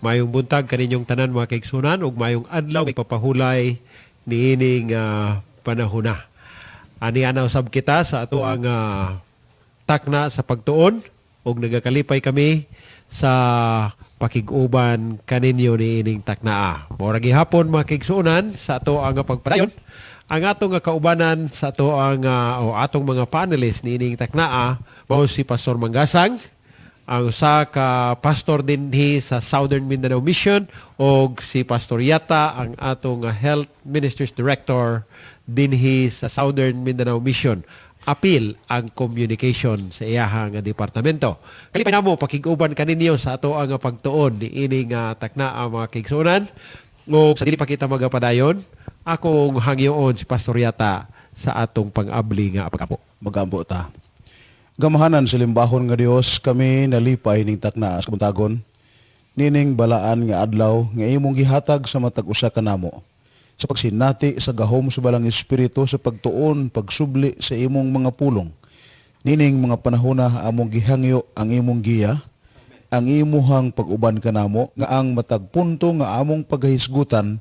Mayong buntag kaninyong tanan, mga kaigsunan, ug mayong adlaw ipapahulay niining panahona. Ani ana usab kita sa ato ang takna sa pagtuon ug nagakalipay kami sa pakig-uban kaninyo niining taknaa. Mao ra gihapon, mga kaigsuonan, sa ato ang pagpadayon. Ang atong nga kaubanan sa ato ang o atong mga panelists niining taknaa mao si Pastor Manggasang, ang usa ka pastor dinhi sa Southern Mindanao Mission, og si Pastor Yata, ang atong Health Ministries Director dinhi sa Southern Mindanao Mission. Apil ang communication sa iyaha nga departamento. Kalipay namo pakig-uban kaninyo sa ato ang pagtuon niining taknaa, mga kaigsuonan. Ug sa dili pa kita magapadayon, akong hangyoon si Pastor Yata sa atong pang-abli nga pag-ampo. Magampo ta. Gamahanan sa limbahon nga Dios, kami nalipay ning takna sa kabuntagon. Nining balaan nga adlaw nga imong gihatag sa matag usa kanamo. Sa pagsinati sa gahom sa Balaang Espiritu sa pagtuon, pagsubli sa imong mga pulong. Nining mga panahona, among gihangyo ang imong giya, ang imuhang pag-uban kanamo nga ang matag punto nga among paghahisgutan,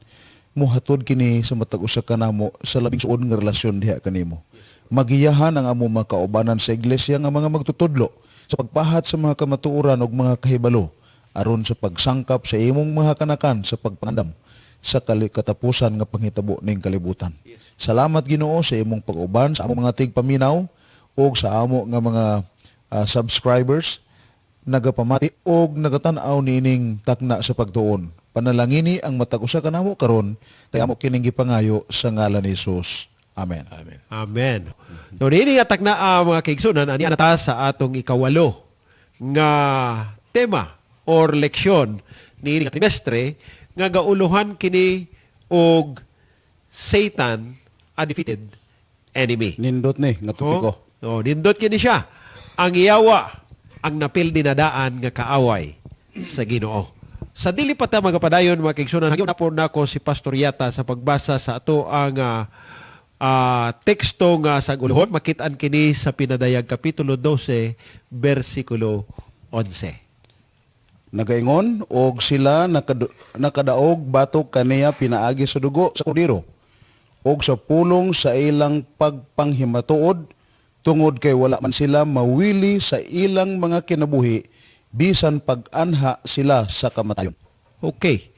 muhatod kini sa matag usa kanamo sa labing suod nga relasyon diha kanimo. Magiyahan ang among mga kaubanan sa iglesia nga mga magtutudlo sa pagpahat sa mga kamatuoran ug mga kahibalo aron sa pagsangkap sa imong mga kanakan sa pagpangandam sa katapusan nga panghitabo ning kalibutan. Salamat, Ginoo, sa imong pag-uban sa among mga tigpaminaw ug sa amo nga mga subscribers nagapamati og nagatan-aw niining takna sa pagtuon. Panalangini ang matag usa kanamo karon kay amo kining gipangayo sa ngalan ni Jesus. Amen. Amen. Amen. So niini nga takna, mga kaigsunan, ani ta sa atong ikawalo nga tema or leksyon niini nga trimestre nga gauluhan kini og "Satan, a Defeated Enemy." Nindot ni nga topiko. Oh, nindot kini siya. Ang yawa ang napildi na daan nga kaaway sa Ginoo. Sa dili pa ta magapadayon, mga kaigsunan, hangyoon na po nako si Pastor Yata sa pagbasa sa ato ang teksto nga sa guluhon. Makit-an kini sa Pinadayag kapitulo 12 bersikulo 11. Nagaingon, og sila nakadaog batok kaniya pinaagi sa dugo sa kordero og sa pulong sa ilang pagpanghimatuod, tungod kay wala man sila mawili sa ilang mga kinabuhi bisan pag-anha sila sa kamatayon. Okay.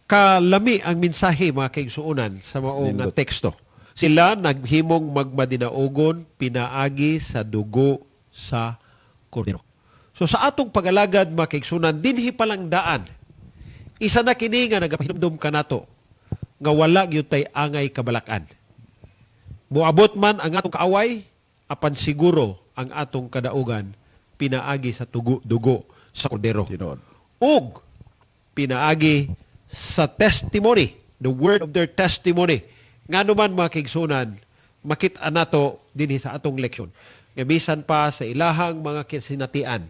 Kalami ang mensahe, mga kaigsuonan, sa mao nga Nindot. teksto. Sila naghimong magmadinaugon pinaagi sa dugo sa kordero. So sa atong pag-alagad, mga kaigsuonan, dinhi palang daan. Isa na kini nga nagapahinumdum kanato nga wala gyud tay angay kabalakan. Moabot man ang atong kaaway, apan siguro ang atong kadaugan pinaagi sa dugo sa kordero Tinuod. ug pinaagi sa testimony, the word of their testimony. Ngano man, mga kaigsunan, makit-an nato dinhi sa atong leksyon nga bisan pa sa ilahang mga kasinatian,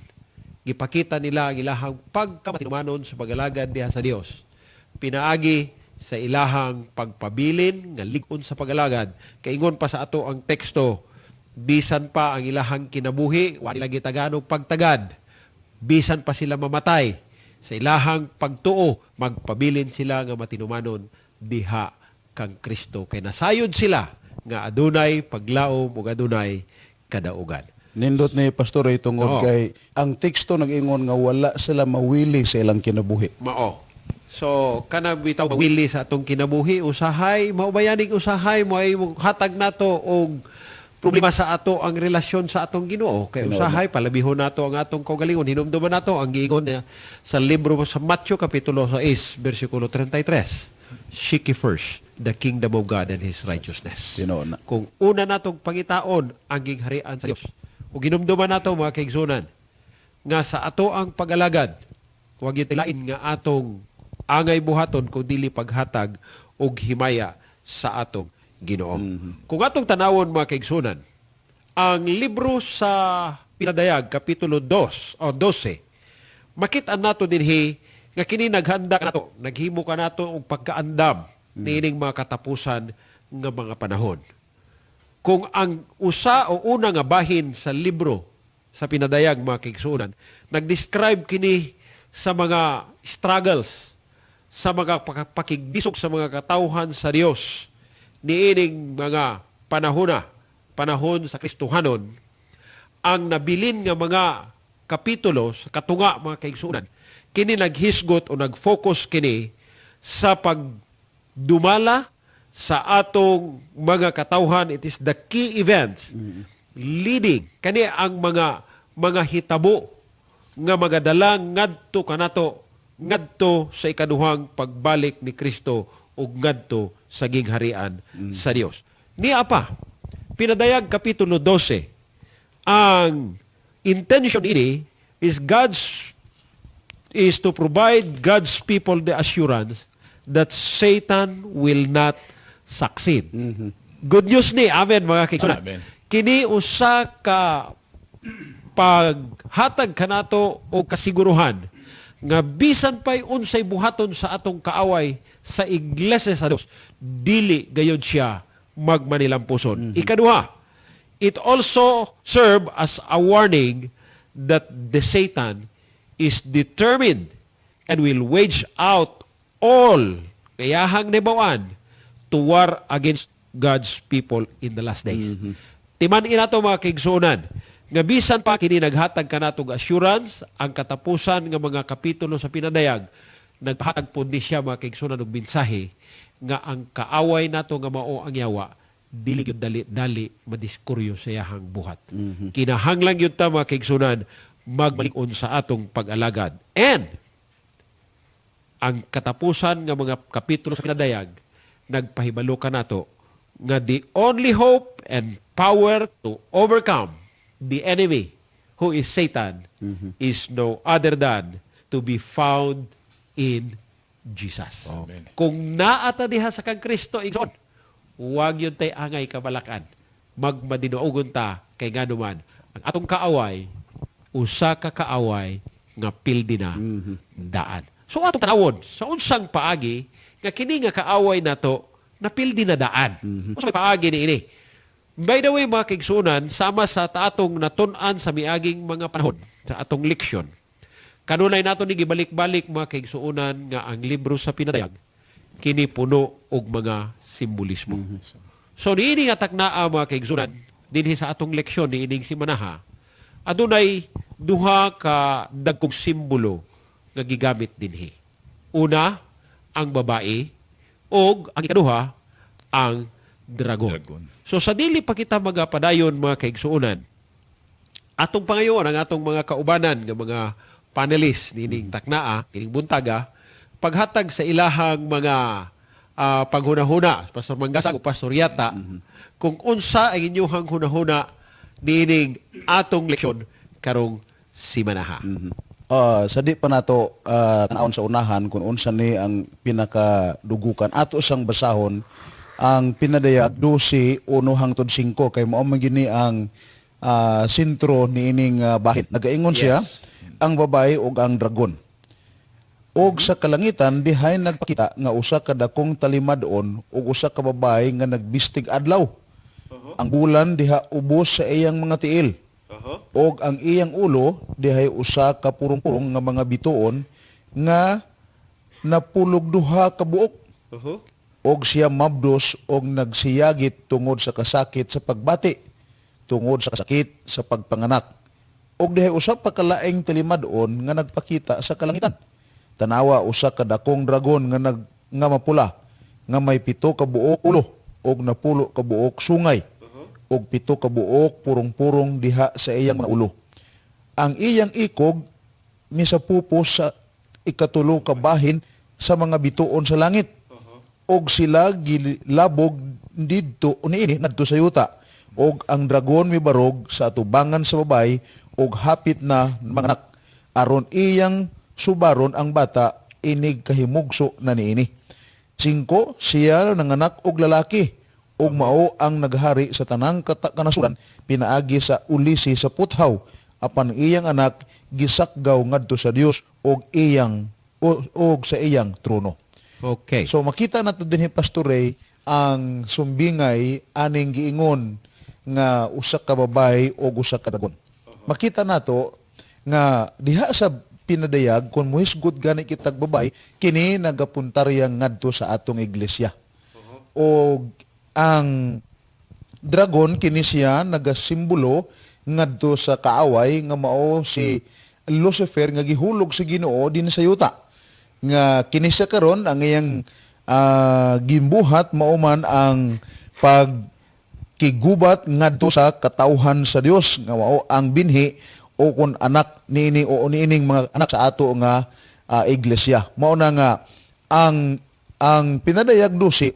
gipakita nila ang ilahang pagkamatinumanon sa pagalagad diha sa Dios. Pinaagi sa ilahang pagpabilin nga lig-on sa pagalagad. Kaingon pa sa ato ang teksto, bisan pa ang ilahang kinabuhi, wa nila gitagan og pagtagad, bisan pa sila mamatay sa ilahang pagtuo, magpabilin sila nga matinumanon diha kang Kristo kay nasayod sila nga adunay paglaom ug adunay kadaugan. Nindot ni Pastor ay tungod kay ang teksto nag-ingon nga wala sila mawili sa ilang kinabuhi. Mao. So kana bitaw mawili sa atong kinabuhi, usahay maubayaning usahay mo ay hatag nato og problema sa ato ang relasyon sa atong Ginoo kay Tinuod. usahay palabihon nato ang atong kaugalingon. Hinumduman nato ang giingon niya sa libro sa Matthew kapitulo 6 bersikulo 33, "Seek ye first the kingdom of God and His righteousness." Tinuod na. Kung una natong pangitaon ang gingharian sa Dios ug hinumduman nato, mga kaigsunan, nga sa ato ang pag-alagad, wa gyud lain nga atong angay buhaton kung dili paghatag og himaya sa atong Ginoo. Kung atong tanawon, mga kaigsunan, ang libro sa Pinadayag kapitulo 2 o 12, makita nato dinhi nga kini naghanda nato, naghimo ka nato og pagkaandam niining mga katapusan nga mga panahon. Kung ang usa o una nga bahin sa libro sa Pinadayag, mga kaigsunan, nag-describe kini sa Sa mga struggles, sa mga pakigbisog sa mga katawhan sa Dios niining mga panahona, panahon sa Kristohanon, ang nabilin nga mga kapitulo sa katunga, mga kaigsunan, kini naghisgot o nag-focus kini sa pagdumala sa atong mga katawhan. It is the key events leading, kani ang mga hitabo nga magadala ngadto kanato, ngadto sa ikaduhang pagbalik ni Kristo ug ngadto sa gingharian sa Dios. Niya pa, Pinadayag kapitulo 12, ang intention ini is to provide God's people the assurance that Satan will not succeed. Good news ni. Amen, mga kaigsunan. Amen. Kini usa ka paghatag kanato o kasiguruhan nga bisan pa'y unsay buhaton sa atong kaaway sa iglesia sa Dios, dili gayod siya magmanilampuson. Ikaduha, it also serve as a warning that the Satan is determined and will wage out all kayahang nahibaw-an to war against God's people in the last days. Timan-i nato, mga kaigsuonan, nga bisan pa kini naghatag kanatog assurance, ang katapusan nga mga kapitulo sa Pinadayag naghatag pod ni siya, mga kaigsuonan, og mensahe nga ang kaaway nato nga mao ang yawa, dili gyud dali-dali madiskuryo sa iyahang buhat. Kinahanglan gyud ta, mga kaigsuonan, magmalig-on sa atong pag-alagad. And ang katapusan nga mga kapitulo sa Pinadayag nagpahibalo kanato nga the only hope and power to overcome the enemy, who is Satan, is no other than to be found in Jesus. Amen. Kung naa ta diha sa kang Kristo, igsoon, huwag gyud tay angay kabalakan. Magmadinuogon ta kay nganuman ang atong kaaway, usa ka kaaway nga pildi na daan. So atong tanawon sa unsang paagi nga kini nga kaaway nato napildi na daan. Unsa may paagi ni ini? By the way, mga kaigsunan, sama sa atong natun-an sa miaging mga panahon sa atong leksyon, kanunay nato ni gibalik-balik, mga kaigsuonan, nga ang libro sa Pinadayag kini puno og mga simbolismo. So niini nga taknaa, mga kaigsuonan, dinhi sa atong leksyon niining simanaha, adunay duha ka dagkong simbolo nga gigamit dinhi. Una, ang babae, ug ang ikaduha, ang dragon. Dragon. So sa dili pa kita magapadayon, mga kaigsuonan, atong pangayon ang atong mga kaubanan nga mga panelists nining taknaa, nining buntaga, paghatag sa ilahang mga panghunahuna, Pastor Manggasag o Pastor Yata, kung unsa ang inyong hunahuna nining atong leksyon karong simanaha. Sa di pa nato tanawon sa unahan kung unsa ni ang pinakadugukan, ato sang basahon ang Pinadayag 12:1 hangtod 5 kay mao man gini ang sentro niining bahin. Nagaingon siya, ang babae ug ang dragon. Og sa kalangitan dihay nagpakita nga usa ka dakong talimad-on ug usa ka babae nga nagbistig adlaw. Ang bulan diha ubos sa iyang mga tiil. Og ang iyang ulo dihay usa ka purong-purong nga mga bituon nga napulog duha ka buok. Og siya mabdos og nagsiyagit tungod sa kasakit sa pagbati, tungod sa kasakit sa pagpanganak. Og dihay usa pa ka laing talimad-on nga nagpakita sa kalangitan. Tanawa, usa ka dakong dragon nga mapula, nga may 7 ka buok ulo og 10 ka buok sungay og 7 ka buok purong-purong diha sa iyang mga ulo. Ang iyang ikog misapupos sa ikatulo ka bahin sa mga bituon sa langit. Og sila gilabog didto niini ngadto sa yuta. Og ang dragon mibarog sa atubangan sa babay og hapit na manganak aron iyang subaron ang bata inig kahimugso na niini. 5, siya nanganak og lalaki ug mao ang naghari sa tanang kanasuran pinaagi sa ulisi sa puthaw, apan ang iyang anak gisakgaw ngadto sa Dios og sa iyang trono. So makita nato dinhi, Pastor Ray, ang sumbingay aning giingon nga usa ka babae o usa ka dragon. Makita nato nga diha sa Pinadayag, kung muhisgot gani kitag babae, kini nagapuntarya ngadto sa atong iglesia. O ang dragon, kini siya nagasimbolo ngadto sa kaaway nga mao si Lucifer nga gihulog sa Ginoo din sa yuta. Nga kini siya karon ang iyang gimbuhat mao man ang pag kigubat ngadto sa katawhan sa Dios nga mao ang binhi o kun anak niini o niining mga anak sa ato nga iglesia. Mao na nga ang Pinadayag 12:1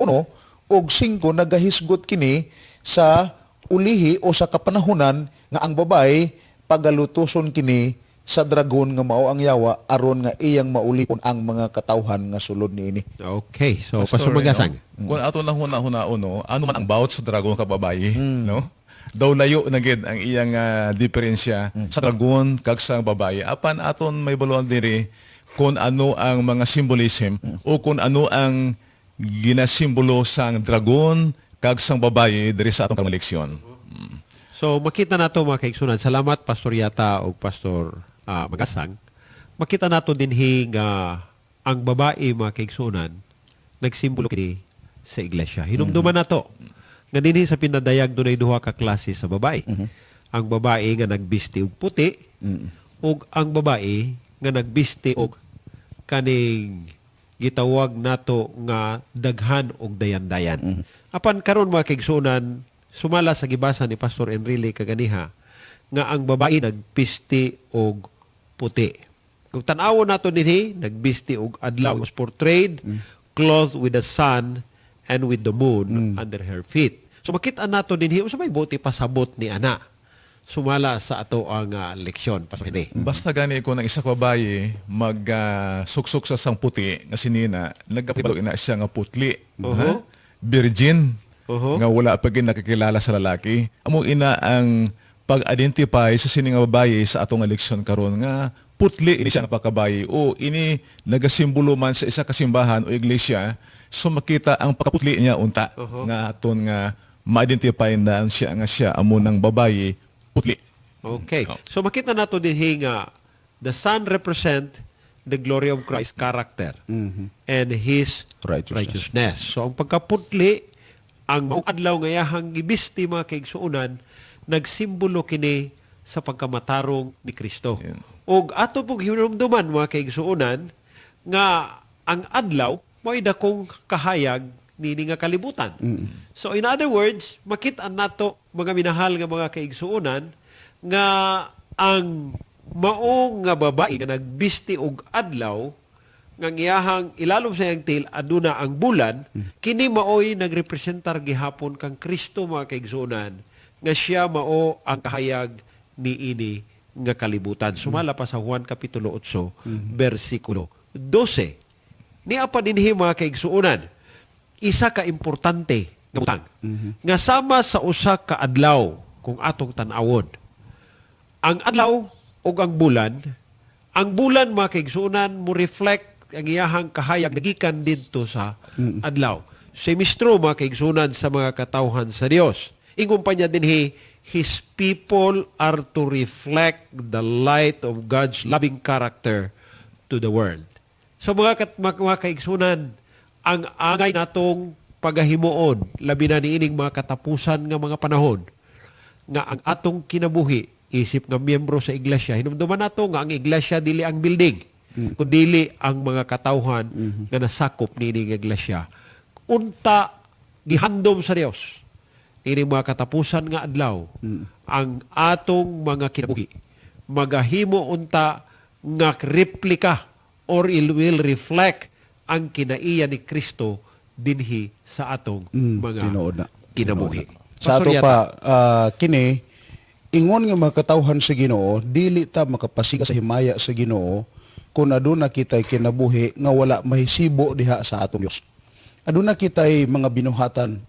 og 5 nagahisgot kini sa ulihi o sa kapanahunan nga ang babae pagalutoson kini sa dragon nga mao ang yawa aron nga iyang maulipon ang mga katawhan nga sulod niini. Okay, so Pastor Magasang. No? Kung ato lang huna-hunaon, no, ano man ang bawat sa dragon kag babae, no? Daw layo na gid ang iyang diferensya sa dragon kag sa babae. Apan aton may baluan diri kung ano ang mga symbolism o kung ano ang ginasimbolo sang dragon kag sang babae diri sa atong karong leksyon. So makita nato, mga kaigsunan. Salamat, Pastor Yata ug Pastor Magasang. Makita nato dinhi nga ang babae, mga kaigsunan, nagsimbolo kini sa iglesia. Hinumduman nato nga dinhi sa Pinadayag dunay duha ka klase sa babae. Ang babae nga nagbisti og puti ug ang babae nga nagbisti og kaning gitawag nato nga daghan og dayan-dayan. Apan karon, mga kaigsunan, sumala sa gibasa ni Pastor Enrile kaganiha nga ang babae nagbisti og puti. Kung tan-awon nato dinhi, nagbisti og adlaw, was portrayed clothed with the sun and with the moon under her feet. So makita nato dinhi unsa may buot ipasabot ni ana sumala sa ato ang leksyon, Pastor Henry. Basta gani ko ng isa ka babae mag suksok sa sang puti nga sinina, nagkapibalo ina siya nga putli. Ha? Virgin. Nga wala pa gid nakikilala sa lalaki. Amo ina ang pag-identify sa sini nga babae sa atong leksyon karon nga putli ini siya nga pagkabayi o ini nagasimbolo man sa isa ka simbahan o iglesia, so makita ang pagkaputli niya unta nga aton nga ma-identify na siya nga siya amo ng babae putli. Okay. So makita nato dinhi nga the sun represent the glory of Christ's character and his righteousness. Righteousness. So ang pagkaputli, ang maong adlaw nga iyahang gibisti, mga kaigsuonan, nagsimbolo kini sa pagkamatarong ni Kristo. Og ato pong hinumduman, mga kaigsuonan, nga ang adlaw mo'y dakong kahayag nini nga kalibutan. So in other words, makita nato, mga minahal nga mga kaigsuonan, nga ang maong nga babae nga nagbisti og adlaw nga ang iyahang ilalom sa iyang tail aduna ang bulan, kini maoy nagrepresentar gihapon kang Kristo, mga kaigsuonan, nga siya mao ang kahayag niini nga kalibutan sumala pa sa Juan kapitulo 8 bersikulo 12. Nia pa dinhi, mga kaigsuonan, isa ka importante nga butang nga sama sa usa ka adlaw, kung atong tan-awon ang adlaw ug ang bulan, ang bulan, mga kaigsuonan, mo reflect ang iyahang kahayag nagikan didto sa adlaw. Semistro, mga kaigsuonan, sa mga katawhan sa Dios. Ingon pa niya dinhi, His people are to reflect the light of God's loving character to the world. So mga kaigsunan, ang angay natong pagahimuon, labi na niining mga katapusan nga mga panahon, nga ang atong kinabuhi isip nga miyembro sa iglesia. Hinumduman nato nga ang iglesia dili ang building, kundili ang mga katawhan nga nasakop niini nga iglesia. Unta gihandom sa Dios niini mga katapusan nga adlaw, ang atong mga kinabuhi magahimo unta nga replika or it will reflect ang kinaiya ni Kristo dinhi sa atong mga Tinuod na. kinabuhi. Sa Pastor ato Yata. pa, kini ingon nga mga katawhan sa Ginoo, dili ta makapasiga sa himaya sa Ginoo kung aduna kitay kinabuhi nga wala mahisibo diha sa atong Dios. Aduna kitay mga binuhatan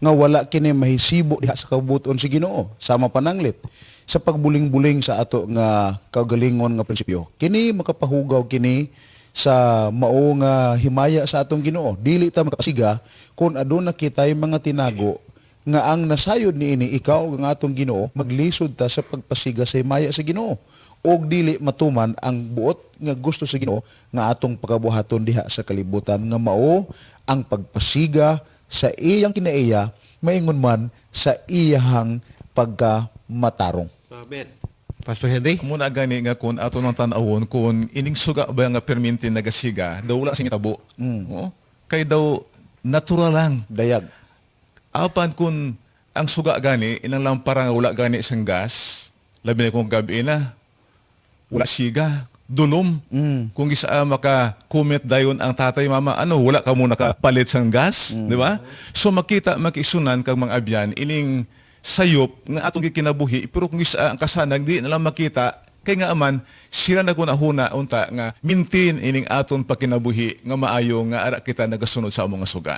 nga wala kini mahisibo diha sa kabuton sa Ginoo, sama pananglit sa pagbuling-buling sa ato nga kaugalingon nga prinsipyo. Kini makapahugaw kini sa mao nga himaya sa atong Ginoo. Dili ta makapasiga kung aduna kitay mga tinago nga ang nasayod niini ikaw ug ang atong Ginoo, maglisod ta sa pagpasiga sa himaya sa Ginoo. Og dili matuman ang buot nga gusto sa Ginoo nga atong pagabuhaton diha sa kalibutan, nga mao ang pagpasiga sa iyang kinaiya, maingon man sa iyahang pagkamatarong. Amen. Pastor Henry? Muna gani nga kung ato nang tan-awon kung ining suga ba nga perminti nagasiga daw wala sing tabo. Oo. Kay daw natural lang. Dayag. Apan kung ang suga gani inang lampara nga wala gani sang gas, labi na kung gabi na wala siga, dulom. Kung isa maka comment dayon ang tatay, mama, ano, wala ka muna ka palit sang gas, di ba? So makita makisunan kag mga abyan ining sayop nga atong gikinabuhi, pero kung isa ang kasanag di na lang makita, kay nga aman sila nagunahuna unta nga maintain ining aton pakinabuhi nga maayo nga ara kita nagasunod sa among nga suga.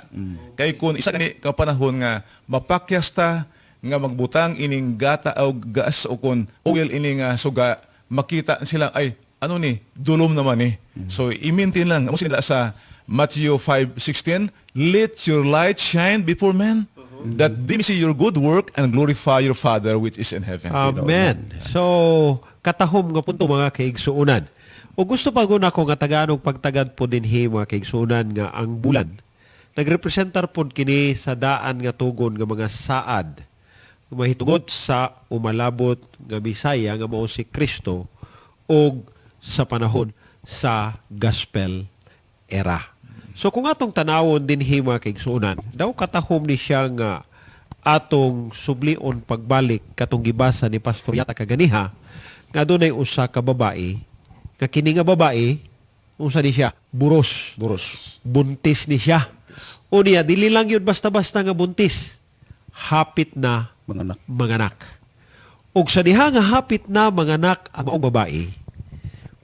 Kay kung isa kani ka panahon nga mapakyas ta nga magbutang ining gata o gas o kon oil ining suga, makita sila, ay, ano ni, dulom naman ni. So i-maintain lang mo sila sa Matthew 5:16, "Let your light shine before men that they may see your good work and glorify your Father which is in heaven." Amen. So, katahom nga punto, mga kaigsuunan. O gusto pa gud ako nga tagaan og pagtagad po dinhi, mga kaigsuunan, nga ang bulan nagrepresentar pod kini sa daan nga tugon nga mga saad mahitungod sa umalabot nga Bisaya nga mao si Kristo og sa panahon sa gospel era. So kung atong tanawon dinhi, mga kaigsuonan, daw katahom ni siya nga atong sublion pagbalik katong gibasa ni Pastor Yata kaganiha nga dunay usa ka babae, nga kini nga babae, unsa ni siya? Buros. Buros. Buntis ni siya. Unya dili lang yun basta-basta nga buntis. Hapit na Manganak. Manganak. Ug sa diha nga hapit na manganak ang maong babae,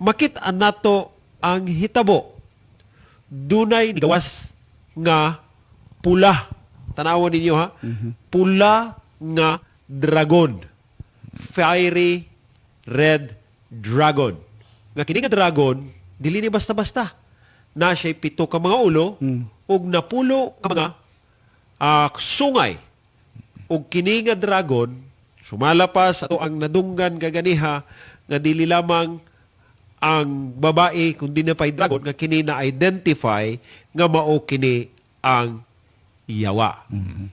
makit-an nato ang hitabo. Dunay gawas nga pula. Tanawon ninyo ha. Pula nga dragon. Fiery red dragon. Nga kini nga dragon, dili ni basta-basta. Na siya'y 7 ka mga ulo ug 10 ka mga sungay. Ug kini nga dragon sumala pa sa ato ang nadunggan kaganiha nga dili lamang ang babae kundi na pa'y dragon, nga kini na identify nga mao kini ang yawa.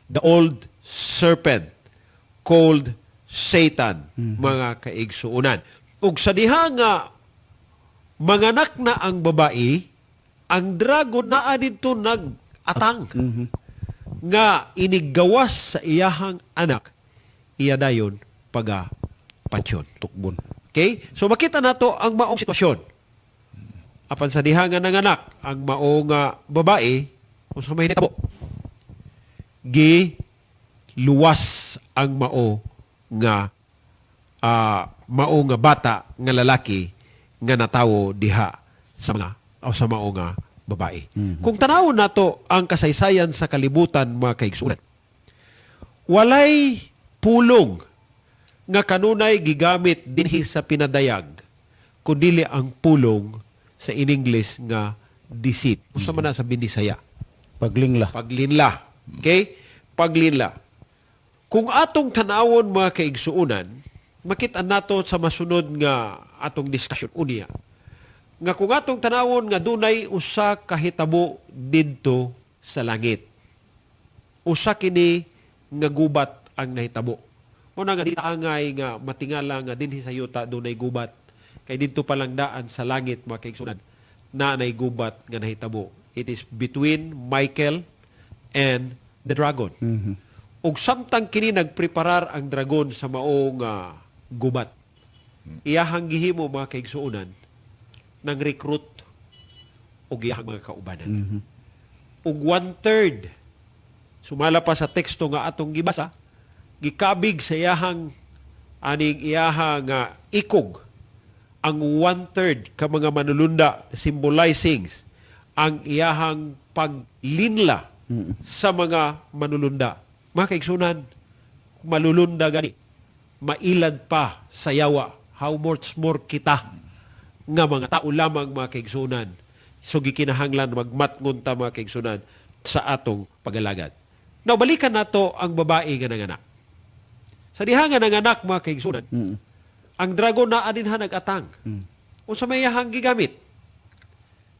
The old serpent called Satan, mga kaigsuonan. Ug sa diha nga manganak na ang babae, ang dragon naa didto nag-atang nga iniggawas sa iyahang anak, iya dayon paga patsyon. Tukbon. Okay? So makita nato ang maong sitwasyon. Apan sa diha nga nanganak ang maong babae, unsa may nitabo? Gi luwas ang mao nga bata nga lalaki nga natawo diha sa mga o sa mao nga babae. Kung tanawon nato ang kasaysayan sa kalibutan, mga kaigsuonan, walay pulong nga kanunay gigamit dinhi sa pinadayag kundili ang pulong sa in English nga deceit. Unsa man na sa Binisaya? Paglingla. Paglinla. Okay? Paglinla. Kung atong tanawon, mga kaigsuonan, makita nato sa masunod nga atong discussion unya. Nga kung atong tanawon nga dunay usa kahitabo didto sa langit. Usa kini nga gubat ang nahitabo. Muna nga di angay nga matingala nga dinhi sa yuta dunay gubat. Kay didto pa lang daan sa langit, mga kaigsuonan, na nay gubat nga nahitabo. It is between Michael and the dragon. Ug samtang kini nagpreparar ang dragon sa maong gubat, iyahang gihimo, mga kaigsuonan, nang recruit og iyahang mga kaubanan. Ug one-third, sumala pa sa teksto nga atong gibasa, gikabig sa iyahang aning iyahang ikog ang one-third ka mga manulunda, symbolizing ang iyahang paglinla sa mga manulunda. Mga kaigsunan, malulunda gani, mailad pa sa yawa, how much more kita nga mga tao lamang, mga kaigsunan? So gikinahanglan magmatngon ta, mga kaigsunan, sa atong pagalagad. Now balikan nato ang babae nga nanganak. Sa diha nga nanganak, mga kaigsunan, Ang dragon naa dinha nagatang. Unsa may iyahang gigamit?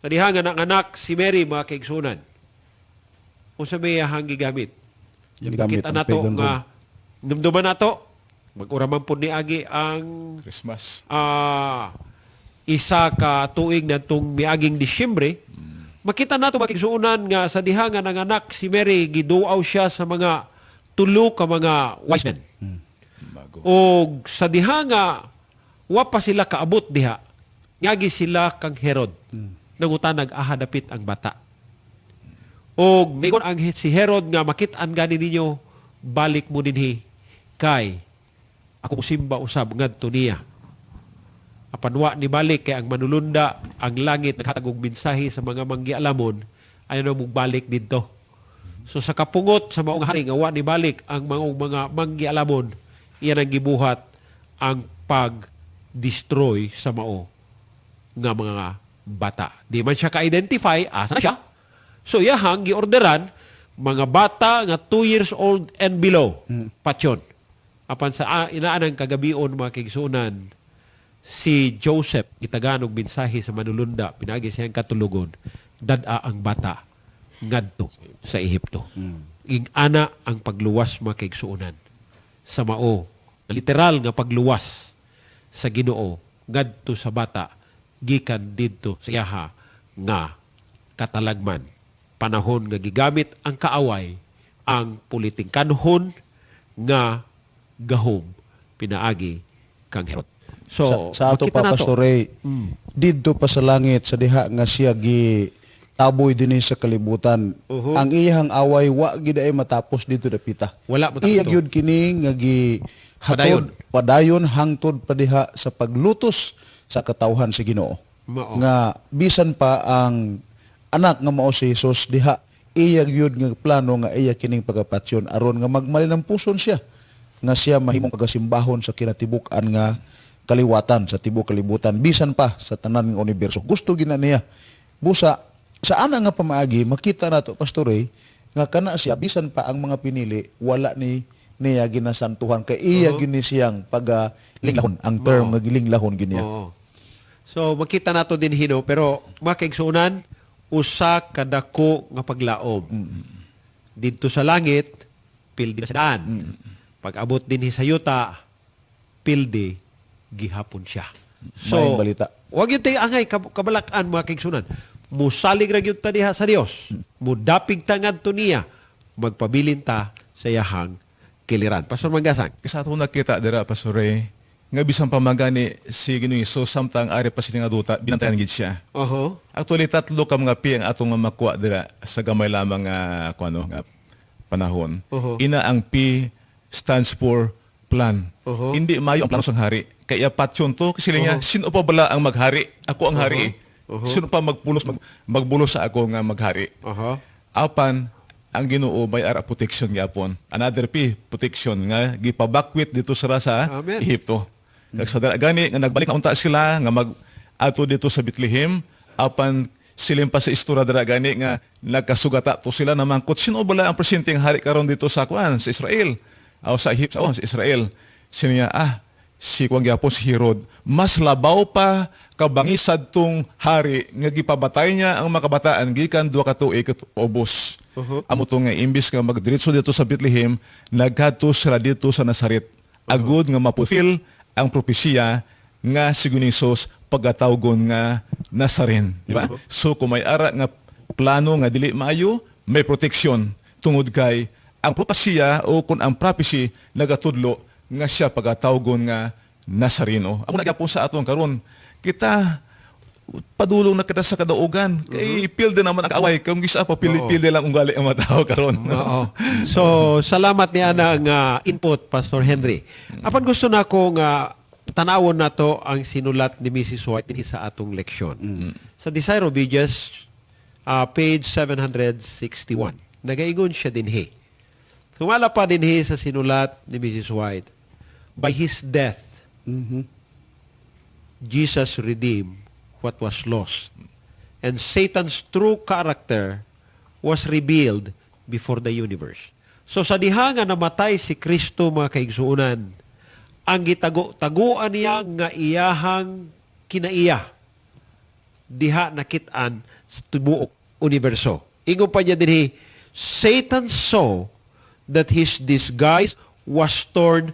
Sa diha nga nanganak si Mary, mga kaigsunan. Unsa may iyahang gigamit? Yung gamit Kita ang nato pagan nga dumduman nato mag-ura man pud niagi ang Christmas. Isa ka tuig natong miaging Disyembre, makita nato, mga kaigsuonan, nga sa diha nga nanganak si Mary, giduaw siya sa mga tulo ka mga wise men. Bago. Og sa diha nga wa pa sila kaabot diha, ngagi sila kang Herod. Nangutanag aha dapit ang bata. Og miingon ang si Herod nga makit-an gani ninyo, balik mo dinhi kay ako simba usab ngadto niya. Apan wa ni balik kay ang manulunda ang langit naghatag og mensahe sa mga manggialamon ayaw na balik didto. So sa kapungot sa maong hari nga wa ni balik ang maong mga manggialamon, iyan ang gibuhat ang pag-destroy sa mao nga mga bata. Di man siya ka-identify, asa na siya. So iyahang giorderan mga bata nga 2 years old and below, patyon. Apan sa inaan ang kagabion, mga kaigsuonan, si Joseph gitagaan og mensahe sa manulunda pinagi siyang katulugon, dad-a ang bata ngadto sa Ehipto. Ing-ana ang pagluwas, mga kaigsuonan, sa mao literal nga pagluwas sa Ginoo ngadto sa bata gikan didto sa iyaha nga katalagman, panahon nga gigamit ang kaaway ang politingkanhon nga gahom pinaagi kang Herod. So, Sa ato makita pa, nato. Pastor Ray, didto pa sa langit sa diha nga siya gi taboy dinhi sa kalibutan. Ang iyang away wa gid ay matapos dito dapita. Wala matapos Iya to. gyud kini nga gi Padayon. hatod padayon hangtod pa diha sa paglutos sa katawhan sa Ginoo. Mao. Nga bisan pa ang anak nga mao si Jesus diha iya gyud nga plano nga iya kining pagapatyon aron nga magmalinampuson siya nga siya mahimong kagasimbahon sa kinatibuk-an nga kaliwatan sa tibok kalibutan bisan pa sa tanan nga universo. Gusto gina niya. Busa sa ana nga pamaagi makita nato, Pastor Ray, nga kana siya bisan pa ang mga pinili wala ni niya ginasantuhan kay iya gyud ni siyang pag linglahon, ang term nga gilinglahon gyud niya. Oo. So makita nato din hino, pero mga kaigsuonan, usa ka dako nga paglaom. Didto sa langit pildi na sa daan. Pag abot dinhi sa yuta, pildi gihapon siya. So Maayong balita. wag yun tayo angay kabalakan, mga kaigsuonan. Musalig ra gyud ta diha sa Dios. Mudapig ta ngadto niya. Magpabilin ta sa iyahang kiliran. Pastor Manggasang. Kasi ato nakita dira, Pastor Ray, nga bisan pa magani si Ginoong Hesus samtang ari pa sila nga duta, binantayan gid siya. Actually tatlo ka mga P ang atong makuha dira sa gamay lamang nga kuano nga panahon. Ina ang P stands for plan. Hindi mayo ang plano sang hari. Kaya patyon to kasi niya, sino pa bala ang maghari? Ako ang hari. Sino pa magpulos magbulos sa ako nga maghari? Apan ang Ginoo may ara protection gyapon. Another P, protection nga gipabakwit dito sa sa Amen. Ehipto. Kag sa dara gani nga nagbalik na unta sila nga mag ato dito sa Bethlehem, apan silim pa sa istorya dara gani nga nagkasugata to sila namangkot sino bala ang presidente hari karon dito sa kuan sa Israel o sa Egypt o sa Israel. Sino niya si kuan gyapon si Herod mas labaw pa kabangi sadtong hari nga gipabatay niya ang mga kabataan gikan duha ka tuig kat ubos. Amo to nga imbis nga magdiretso dito sa Bethlehem, nagkadto sila dito sa Nazaret. Agud nga mapufil ang propesiya nga si Ginoong Hesus pagatawgon nga Nazaren, di ba? So kung may ara nga plano nga dili maayo, may proteksyon tungod kay ang propesiya o kung ang prophecy nagatudlo nga siya pagatawgon nga Nazareno. Amo na gyapon sa atong karon. Kita padulong na kita sa kadaugan. Kay pilde naman ang kaaway. Kung gisa pa pili-pili lang ugali ang mga tao karon. Oo. So, salamat ni ana nga input, Pastor Henry. Apan gusto na ko nga tanawon nato ang sinulat ni Mrs. White dinhi sa atong leksyon. Sa Desire of Ages, page 761. Nagaingon siya dinhi. Sumala pa dinhi sa sinulat ni Mrs. White, by his death, Jesus redeemed what was lost. And Satan's true character was revealed before the universe. So sa diha nga namatay si Kristo, mga kaigsuonan, Ang gitago-taguan niya nga iyahang kinaiya diha nakit-an sa tibuok universo. Ingon pa niya dinhi, Satan saw that his disguise was torn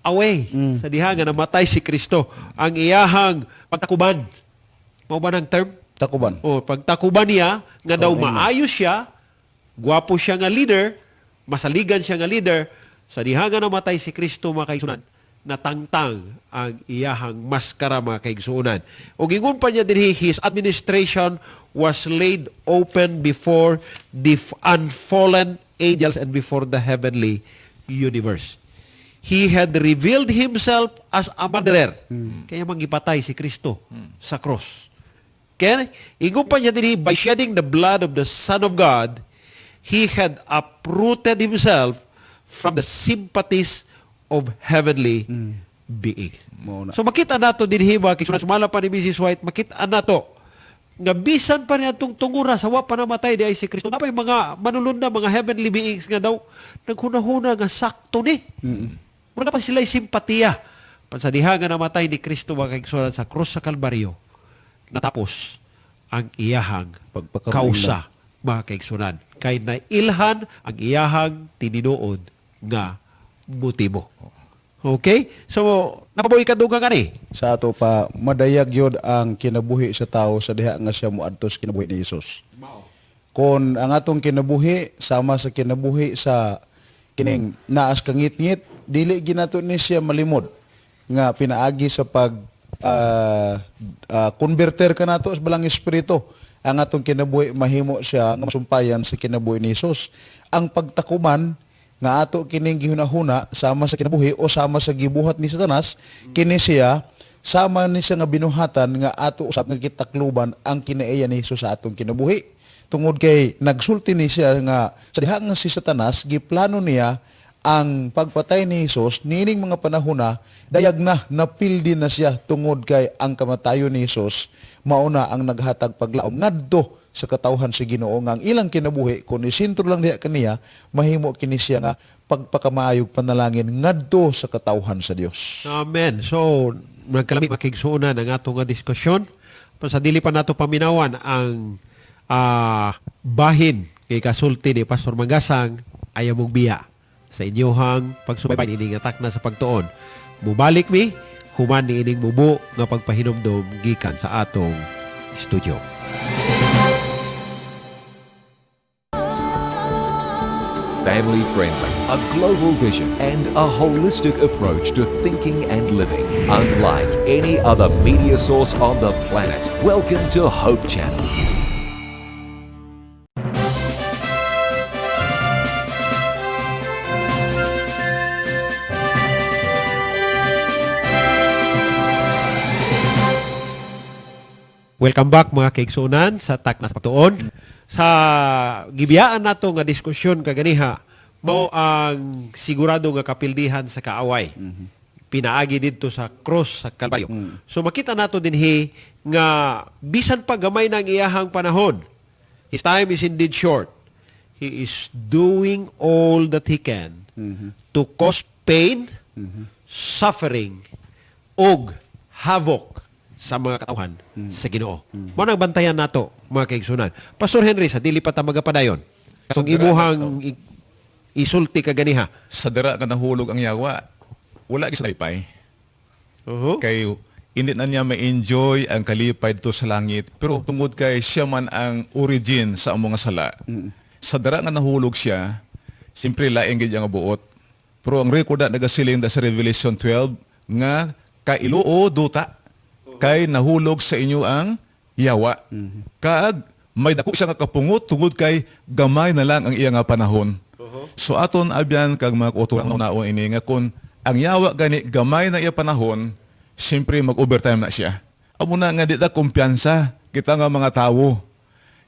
away. Sa diha nga namatay si Kristo, ang iyahang pagtakuban. Mao ba ng term? Takuban. O pagtakuban niya nga daw maayo siya, gwapo siya nga leader, masaligan siya nga leader, sa diha nga namatay si Kristo, mga kaigsunan, natangtang ang iyahang maskara, mga kaigsunan. O gingon pa niya dinhi, his administration was laid open before the unfallen angels and before the heavenly universe. He had revealed himself as a murderer. Kaya mangipatay si Kristo sa cross. Kaya, ingon pa niya dinhi, by shedding the blood of the Son of God, he had uprooted himself from the sympathies of heavenly beings. Mao na. So makita nato dinhi ba, kay sumala pa ni Mrs. White, makita nato nga bisan pa niya itong tungura sa wa pa namatay di ay si Kristo. Napay mga manulunda, mga heavenly beings nga daw naghunahuna nga sakto ni. Mura pa sila simpatiya. Pansadiha nga namatay ni Kristo, mga kaigsunan, sa krus sa Kalbaryo, natapos ang iyahang Pagpakamainglan. kausa, mga kaigsunan. Kay nailhan ang iyahang tininuod nga motibo. Okay? So, napaboy ka dugang ani. Sa ato pa, madayag yun ang kinabuhi sa tao sa diha nga siya moadto sa kinabuhi ni Jesus. Kon ang atong kinabuhi sama sa kinabuhi sa kining naas kangitngit, dili ginato ni siya malimod nga pinaagi sa pag converter kanato sa balang espiritu ang atong kinabuhi mahimo siya nga masumpayan sa kinabuhi ni Jesus. Ang pagtakuman nga ato kining gihunahuna sama sa kinabuhi o sama sa gibuhat ni Satanas, kini siya sama ni siya nga binuhatan nga ato usab nga gitakluban ang kinaiya ni Jesus sa atong kinabuhi. Tungod kay nagsulti ni siya nga sa diha nga si Satanas giplano niya ang pagpatay ni Jesus niining mga panahon na dayag na napildi na siya tungod kay ang kamatayon ni Jesus mauna ang naghatag paglaom ngadto sa katawhan sa Ginoo nga ang ilang kinabuhi kun isintro lang diha kaniya mahimo kini siya nga pagpakamaayog panalangin ngadto sa katawhan sa Dios. Amen. So, nagkalami makigsuonan ang ato nga diskusyon. Pa sa dili pa nato paminawan ang bahin kay kasulti ni Pastor Mangasang, ayaw mong biya sa inyohang pagsubaybay ining atak na sa pagtuon. Mubalik mi human ni ining mubo nga pagpahinomdom gikan sa atong studio. Family friendly, a global vision, and a holistic approach to thinking and living. Unlike any other media source on the planet. Welcome to Hope Channel. Welcome back, mga kaigsunan, sa Takna sa Pagtuon. Sa gibiyaan nato nga diskusyon kaganiha, mao ang sigurado nga kapildihan sa kaaway. Pinaagi didto sa cross sa Kalbaryo. So makita nato dinhi nga bisan pa gamay na ang iyahang panahon, his time is indeed short. He is doing all that he can to cause pain, suffering, og havoc sa mga katawhan sa Ginoo. Mao nang bantayan nato, mga kaigsunan. Pastor Henry, sa dili pa ta magapadayon, kung imuhang isulti kaganiha. Sa dira ka nahulog ang yawa, wala gid sa lipay. Kay hindi na niya ma-enjoy ang kalipay dito sa langit. Pero tungod kay siya man ang origin sa among nga sala. Sa dara nga nahulog siya, siyempre laing gid ang buot. Pero ang record na nagasiling da sa Revelation 12 nga kailuo duta kay nahulog sa inyo ang yawa. Kag may dako siya nga kapungot tungod kay gamay na lang ang iya nga panahon. So aton abyan kag mga kauturan naon ini nga kun ang yawa gani gamay na iya panahon, siyempre mag-overtime na siya. Amo na nga di ta kumpiyansa kita nga mga tawo.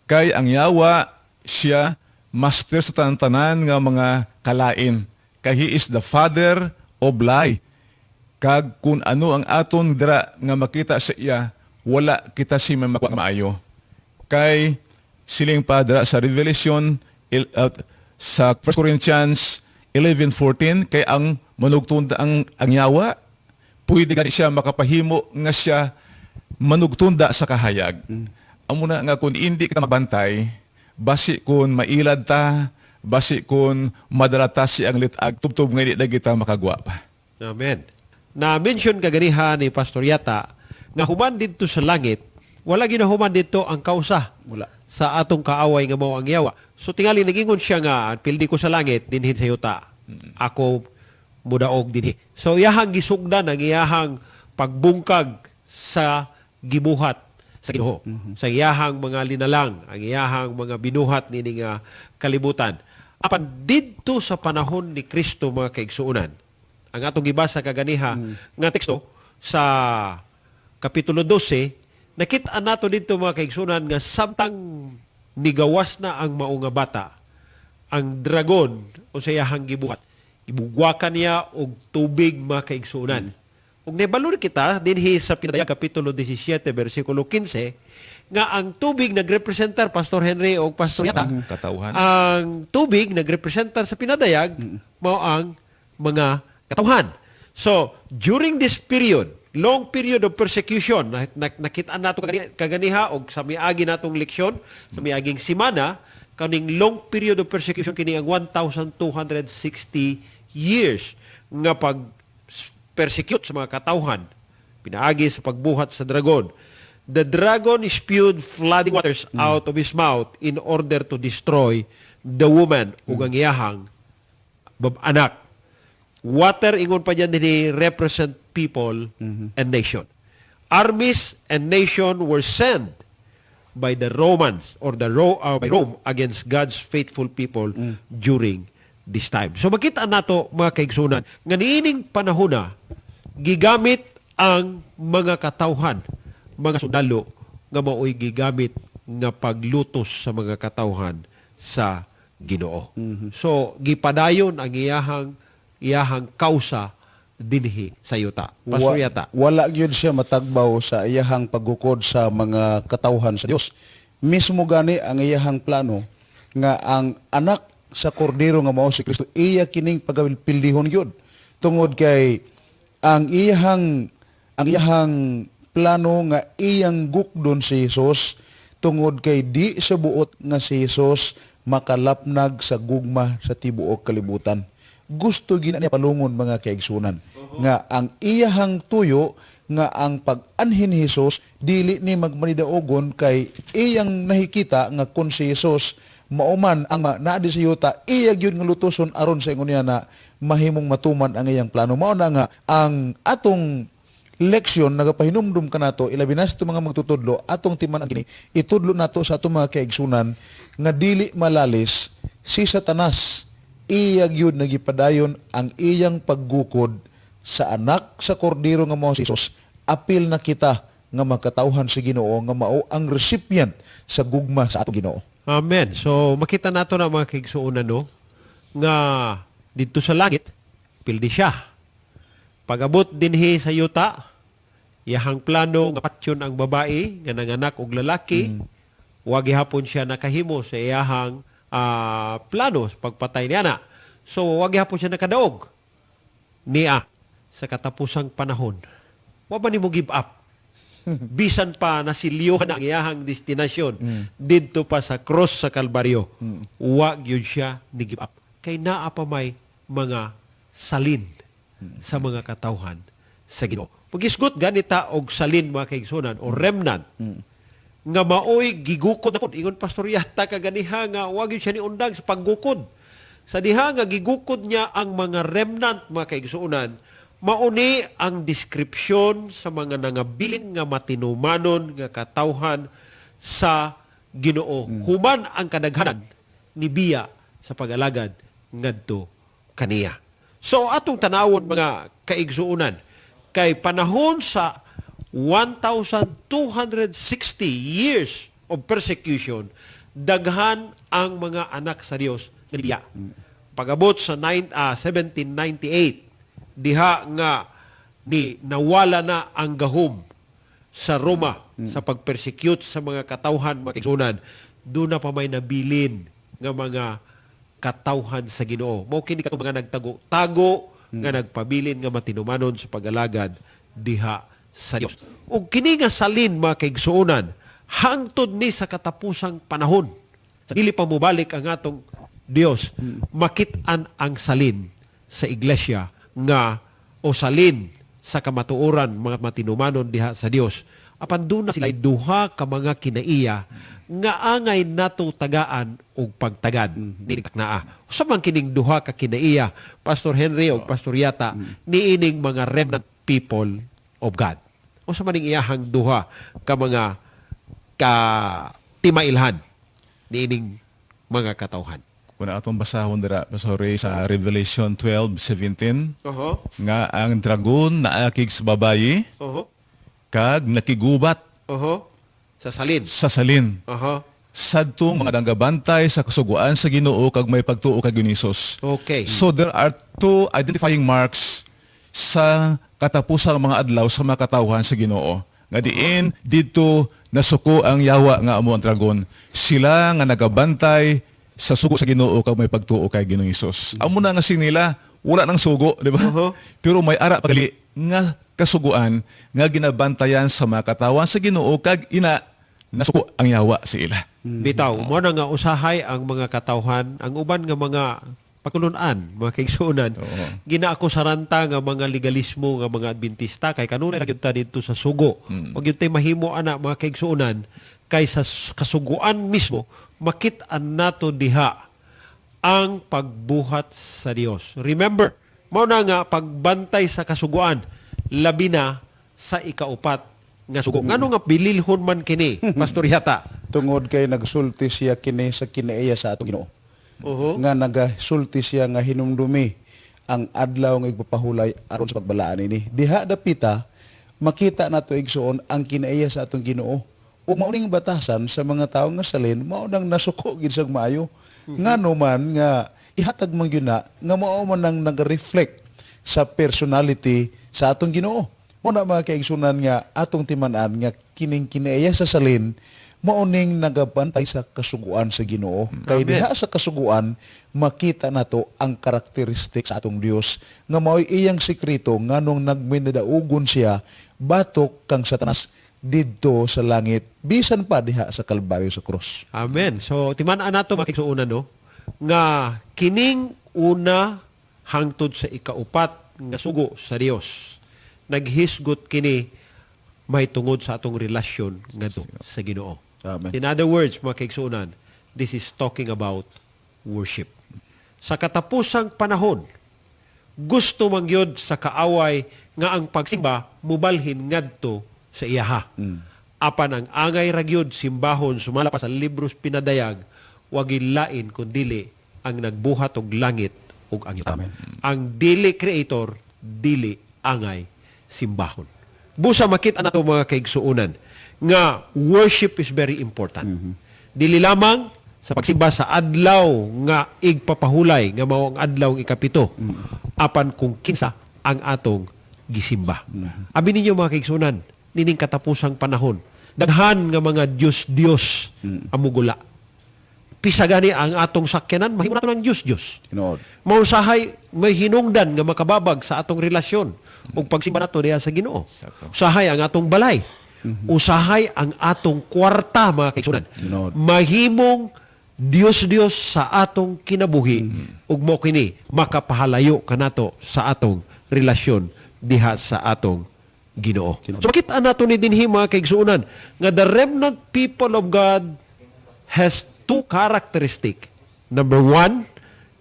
Kay ang yawa siya master sa tantanan nga mga kalain. Kay he is the father of lie. Kag kung ano ang aton dira nga makita sa iya, wala kita si may makuha nga maayo. Kay siling pa dira sa Revelation sa 1 Corinthians 11:14 kay ang manugtunda ang yawa Pwede gani siya makapahimo nga siya manugtunda sa kahayag. Amo na nga kung hindi ka mabantay, basi kung mailad ta, basi kung madala ta siyang litag, tubtob nga hindi na kita makagwa pa. Amen. Na-mention kaganiha ni Pastor Yata nga human didto sa langit, wala ginahuman didto ang kausa Wala. sa atong kaaway nga mao ang yawa. So tingali nagingon siya nga pildi ko sa langit dinhi sa yuta. Ako mudaog dinhi. So iyahang gisugdan ang iyahang pagbungkag sa gibuhat sa Ginoo. Sa iyahang mga linalang, ang iyahang mga binuhat niini nga kalibutan. Apan didto sa panahon ni Kristo, mga kaigsuonan, ang atong gibasa kaganiha nga teksto sa Kapitulo 12, nakita nato dito, mga kaigsuonan, nga samtang nigawas na ang mao nga bata, ang dragon o sa iyahang gibuhat, gibugwakan niya og tubig, mga kaigsuonan. Ug nahibalon kita dinhi sa Pinadayag Kapitulo 17 versikulo 15 nga ang tubig nagrepresentar, Pastor Henry o Pastor Yata, Katawhan. ang tubig nagrepresentar sa Pinadayag mao ang mga katawhan. So, during this period, long period of persecution, nakita nato kaganiha og sa miagi natong leksyon, sa miaging simana, kaning long period of persecution kini ang 1,260 years nga pag persecute sa mga katawhan pinaagi sa pagbuhat sa dragon. The dragon spewed flooding waters out of his mouth in order to destroy the woman ug ang iyahang anak. Water, ingon pa dyan dinhi, represent people and nation. Armies and nation were sent by the Romans or the Ro by Rome against God's faithful people during this time. So makita nato, mga kaigsunan, nga niining panahon na gigamit ang mga katawhan, mga sundalo nga maoy gigamit nga paglutos sa mga katawhan sa Ginoo. So gipadayon ang iyahang iyahang kausa dinhi sa yuta. Pastor Yata. Wala gyud siya matagbaw sa iyahang paggukod sa mga katawhan sa Dios. Mismo gani ang iyahang plano nga ang anak sa kordero nga mao si Kristo, iya kining pagapildihon gyud tungod kay ang iyahang plano nga iyang gukdon si Jesus tungod kay di sa buot nga si Jesus makalapnag sa gugma sa tibuok kalibutan. Gusto gina niya palungon, mga kaigsunan, nga ang iyahang tuyo nga ang pag-anhin ni Jesus dili ni magmanidaogon kay iyang nakikita nga kung si Jesus mauman ang naa di sa yuta, iya gyud nga lutoson aron sa ingon niya na mahimong matuman ang iyang plano. Mao na nga ang atong leksyon nagapahinumdum kanato, ilabi na sa itong mga magtutudlo, atong timan kini itudlo nato sa atong mga kaigsunan nga dili malalis si Satanas. Iya gyud nagipadayon ang iyang paggukod sa anak sa kordero nga mao si Jesus. Apil na kita nga makatawhan sa Ginoo nga mao ang recipient sa gugma sa atong Ginoo. Amen. So makita nato na, mga kaigsuonan, no, nga didto sa langit pildi siya. Pag-abot dinhi sa yuta, iyahang plano nga patyon ang babae nga nanganak og lalaki, wa gihapon siya nakahimo sa iyahang plano sa pagpatay niya na. So wa gihapon siya nakadaog niya sa katapusang panahon. Wa ba ni mo give up? Bisan pa nasilyohan ang iyahang destinasyon didto pa sa cross sa Kalbaryo, wa gyud siya ni give up. Kay naa pa may mga salin sa mga katawhan sa Ginoo. Pagisgot ganita og salin, mga kaigsunan, o remnant nga maoy gigukod na pod. Ingon Pastor Yata kaganiha nga wa gyud siya ni undang sa paggukod. Sa diha nga gigukod niya ang mga remnant, mga kaigsuonan, mauni ang deskripsyon sa mga nangabilin nga matinumanon nga katawhan sa Ginoo human ang kadaghanan ni biya sa pag-alagad ngadto kaniya. So atong tanawon, mga kaigsuonan, kay panahon sa 1,260 years of persecution, daghan ang mga anak sa Dios nga nibiya. Pag-abot sa 1798, diha nga ni nawala na ang gahom sa Roma sa pag-persecute sa mga katawhan, mga kaigsuonan, doon na pa may nabilin nga mga katawhan sa Ginoo. Mao kini katong mga nagtago-tago nga nagpabilin nga matinumanon sa pag-alagad diha sa Dios. Ug kini nga salin, mga kaigsuonan, hangtod ni sa katapusang panahon, sa dili pa mobalik ang atong Dios, makit-an ang salin sa iglesia nga o salin sa kamatuoran, mga matinumanon diha sa Dios. Apan duna sila duha ka mga kinaiya nga angay nato tagaan og pagtagad ni naa. Usa man kining duha ka kinaiya, Pastor Henry o Pastor Yata, niining mga remnant people of God? Usa man ning iyahang duha ka mga ka timailhan niining mga katawhan? Kung atong basahon dira, Pastor Ray, sa Revelation 12:17 nga ang dragon naakig sa babayi kag nakigubat Sa salin. Sa salin sadtong mga nagabantay sa kasuguan sa Ginoo kag may pagtuo kay Hesus. So there are two identifying marks sa katapusang mga adlaw sa mga katawhan sa Ginoo. Nga diin didto nasuko ang yawa nga amo ang dragon. Sila nga nagabantay sa sugo sa Ginoo kag may pagtuo kay Ginoong Hesus. Amo na nga sinila wala nang sugo, di ba? Pero may ara pagali nga kasuguan nga ginabantayan sa mga katawan sa Ginoo kag ina nasuko ang yawa sa ila. Bitaw, mo na nga usahay ang mga katawhan, ang uban nga mga pagtulunan, mga kaigsuonan, ginaakusaranta nga mga legalismo nga mga Adventista kay kanunay ra gyud ta didto sa sugo. Wag gyud tay mahimo ana, mga kaigsuonan, kay sa kasuguan mismo makit-an nato diha ang pagbuhat sa Dios. Remember, mao na nga pagbantay sa kasuguan, labi na sa ikaupat nga sugo. Ngano nga bililhon man kini, Pastor Yata? Tungod kay nagsulti siya kini sa kinaiya sa atong Ginoo. Nga nagasulti siya nga hinumdumi ang adlaw nga igpapahulay aron sa pagbalaan ini. Diha dapita makita nato, igsuon, ang kinaiya sa atong Ginoo. Ug mao ning batasan sa mga tawo nga salin, mao nang nasuko gid sa maayo. Ngano man nga ihatag man gyud na nga mao man nang nag-reflect sa personality sa atong Ginoo. Mao na, mga kaigsunan, nga atong timan-an nga kining kinaiya sa salin mao ning nagabantay sa kasuguan sa Ginoo. Kay Amen. diha sa kasuguan makita nato ang karakteristik sa atong Dios nga mao'y iyang sekreto nganong nagminadaugon siya batok kang Satanas didto sa langit bisan pa diha sa Kalbaryo sa krus. Amen. So, timan-an nato, mga kaigsuonan, no, nga kining una hangtod sa ikaupat nga sugo sa Dios, naghisgot kini may tungod sa atong relasyon ngadto sa Ginoo. Amen. In other words, mga kaigsuonan, this is talking about worship. Sa katapusang panahon, gusto man gyud sa kaaway nga ang pagsimba mubalhin ngadto sa iyaha. Apan ang angay ra gyud simbahon sumala pa sa libros pinadayag, wag lain kun dili ang nagbuhat og langit ug ang yuta. Amen. Ang dili creator, dili angay simbahon. Busa makita nato, mga kaigsuonan, nga worship is very important. Dili lamang sa pagsimba sa adlaw nga igpapahulay nga mao ang adlaw ang ikapito, apan kung kinsa ang atong gisimba. Abi ninyo, mga kaigsuonan, nining katapusang panahon, daghan nga mga Diyos-Diyos amugula. Pisa gani ang atong sakyanan, mahimo nato ng Diyos-Diyos. Tinuod. Mausahay may hinungdan nga makababag sa atong relasyon ug pagsimba nato diha sa Ginoo. Sakto. Usahay ang atong balay. Usahay ang atong kwarta, mga kaigsuonan. Tinuod. Mahimong Dios-Dios sa atong kinabuhi ug mo kini makapahalayo kanato sa atong relasyon diha sa atong Ginoo. So makita nato ni dinhi, mga kaigsuonan, nga the remnant people of God has two characteristic. Number one,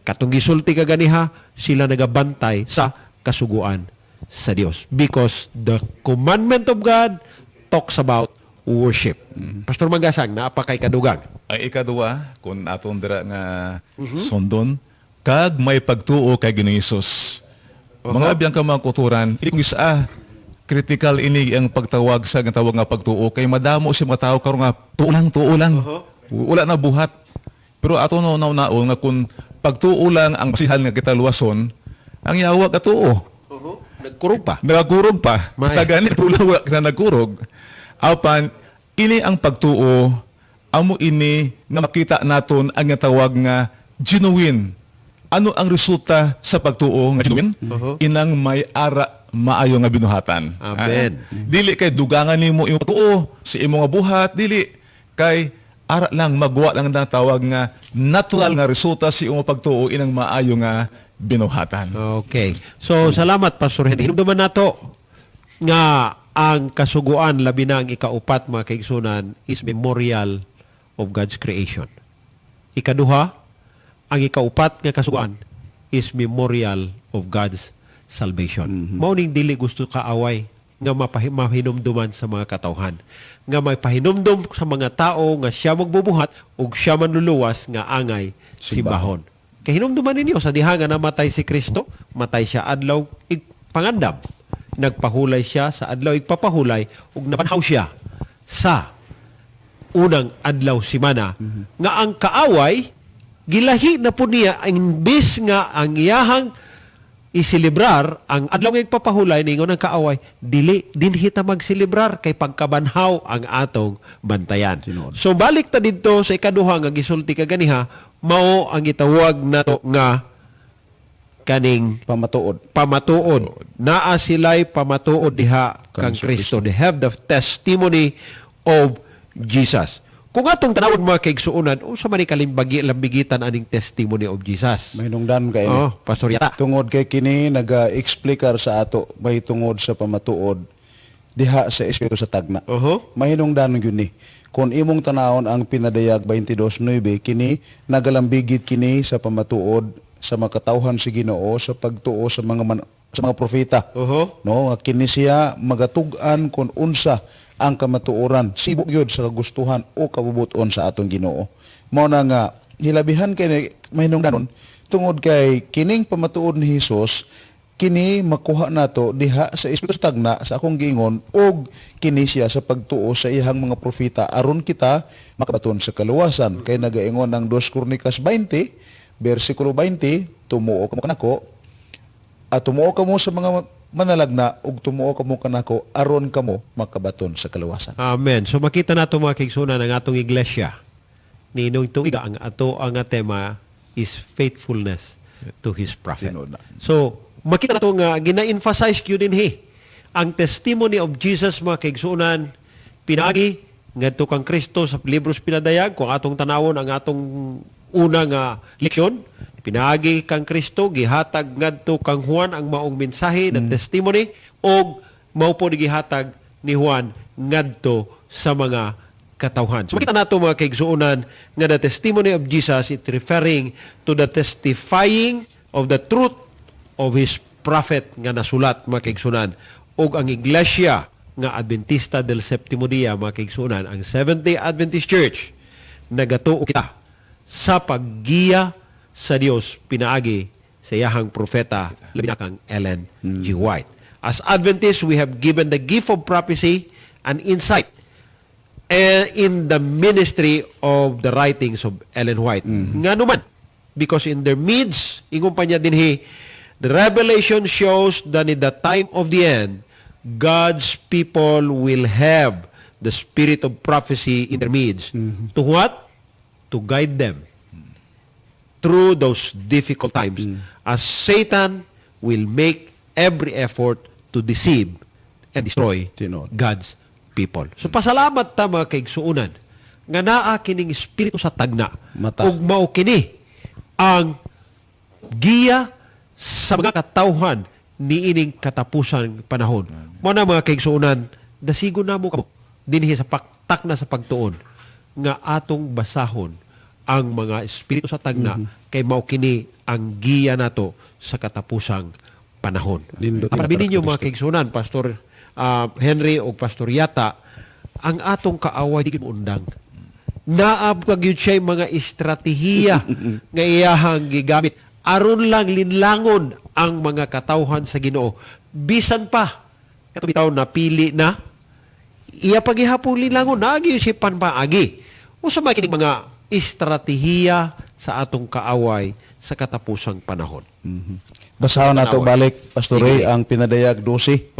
katong gisulti kaganiha, sila nagabantay sa kasuguan sa Dios. Because the commandment of God talks about worship. Pastor Mangasang, naa pa kay kadugang? Ang ikaduha, kung aton dira nga sundon, kag may pagtuo kay Ginoong Hesus. Mga abiyang ka mga kuturan, hindi kung isa critical ini ang pagtawag sa ang tawag nga pagtuo kay madamo si mga tao karon nga tuo lang, tuo lang. Wala na buhat. Pero ato no naon nga kung pagtuo lang ang basihan nga kita luwason, ang yawa katuo. Nagkurog pa. Nagakurog pa. May. Tagani tulang wala kita nagkurog. Apan ini ang pagtuo amo ini nga makita naton ang nga tawag nga genuine. Ano ang resulta sa pagtuo nga genuine? Inang may ara maayo nga binuhatan. Amen. Ah, dili kay dugangan nimo imong tuo sa imong nga buhat, dili kay ara lang magwa lang ang tawag nga natural nga resulta sa imong pagtuo inang maayo nga binuhatan. Okay. So, salamat, Pastor Henry. Hinumduman nato nga ang kasuguan, labi na ang ikaupat, mga kaigsunan, is memorial of God's creation. Ikaduha, ang ikaupat nga kasuguan is memorial of God's salvation. Mao ning dili gusto kaaway nga mahinumduman sa mga katawhan. Nga may pahinumdum sa mga tao nga siya magbubuhat ug siya manluluwas nga angay simbahon. Kay hinumduman ninyo sa diha nga namatay si Kristo, matay siya adlaw pangandam. Nagpahulay siya sa adlaw igpapahulay ug nabanhaw siya sa unang adlaw simana nga ang kaaway gilahi na po niya imbis nga ang iyahang iselebrar ang adlaw nga igpapahulay, ningon ang kaaway, dili dinhi ta magselebrar kay pagkabanhaw ang atong bantayan. Tinuod. So balik ta didto sa ikaduha nga gisulti kaganiha, mao ang gitawag nato nga kaning Pamatuod. Pamatuod. Naa sila'y pamatuod diha kang Kristo. They have the testimony of Jesus. Kung atong tanawon, mga kaigsuonan, unsa man ni kalimbagi lambigitan aning testimony of Jesus? Mahinungdan kay ni. Oh, Pastor Yata. Tungod kay kini naga-explikar sa ato may tungod sa pamatuod diha sa espiritu sa tagna. Mahinungdan gyud ni. Kung imong tanawon ang Pinadayag 22:9, kini nagalambigit kini sa pamatuod sa makatawhan si Ginoo sa pagtuo sa mga propeta. No, nga kini siya magatug-an kung unsa ang kamatuoran sibo gyud sa kagustuhan o kabubuton sa atong Ginoo. Mao na nga hilabihan kay mahinungdanon tungod kay kining pamatuod ni Hesus, kini makuha nato diha sa espiritu sa tagna sa akong giingon, og kini siya sa pagtuo sa iyang mga propeta aron kita makabaton sa kaluwasan, kay nagaingon ang 2 Kronikas 20 bersikulo 20, "Tumuo kamo kanako at tumuo kamo sa mga manalagna ug tumuo kamo kanako aron kamo makabaton sa kaluwasan." Amen. So makita nato, mga kaigsuonan, ang atong iglesia niinong tuiga, ang ato ang tema is faithfulness to his prophet. Tinuod na. So makita nato nga gina-emphasize gyud dinhi ang testimony of Jesus, mga kaigsuonan, pinaagi ngadto kang Kristo sa libros Pinadayag. Kung atong tanawon ang atong una nga leksyon, pinaagi kang Kristo gihatag ngadto kang Juan ang maong mensahe, the testimony, og mao po ni gihatag ni Juan ngadto sa mga katawhan. So makita nato, mga kaigsuonan, nga the testimony of Jesus, it referring to the testifying of the truth of his prophet nga nasulat, mga kaigsuonan. Ug ang iglesia nga Adventista del Septimo Dia, mga kaigsuonan, ang Seventh-day Adventist Church, nagatuo kita sa paggiya sa Dios pinaagi sa iyahang propeta, labi na kang Ellen G. White. As Adventists, we have given the gift of prophecy and insight in the ministry of the writings of Ellen White. Nga naman, because in their midst, ingon pa niya dinhi, the revelation shows that in the time of the end, God's people will have the spirit of prophecy in their midst. To what? To guide them through those difficult times as Satan will make every effort to deceive and destroy Tinuod. God's people. So pasalamat ta, mga kaigsuonan, nga naa kining espiritu sa tagna Mata. ug mao kini ang giya sa mga katawhan niining katapusan panahon. Mao na, mga kaigsuonan, dasigon namo kamo dinhi sa paktak na sa pagtuon nga atong basahon ang mga espiritu sa tagna kay mao kini ang giya nato sa katapusang panahon. Nindot Apan yung ninyo, mga kaigsuonan, Pastor Henry o Pastor Yata, ang atong kaaway di undang. Naa pa gyud siya mga estratehiya nga iyahang gigamit aron lang linlangon ang mga katawhan sa Ginoo. Bisan pa kato bitaw napili na, iya pagihapon linlangon, naa gyud siya panpaagi. Usa man kining mga estratehiya sa atong kaaway sa katapusang panahon? Basahon nato Tanawon. balik, Pastor Sige. Ray, ang Pinadayag 12.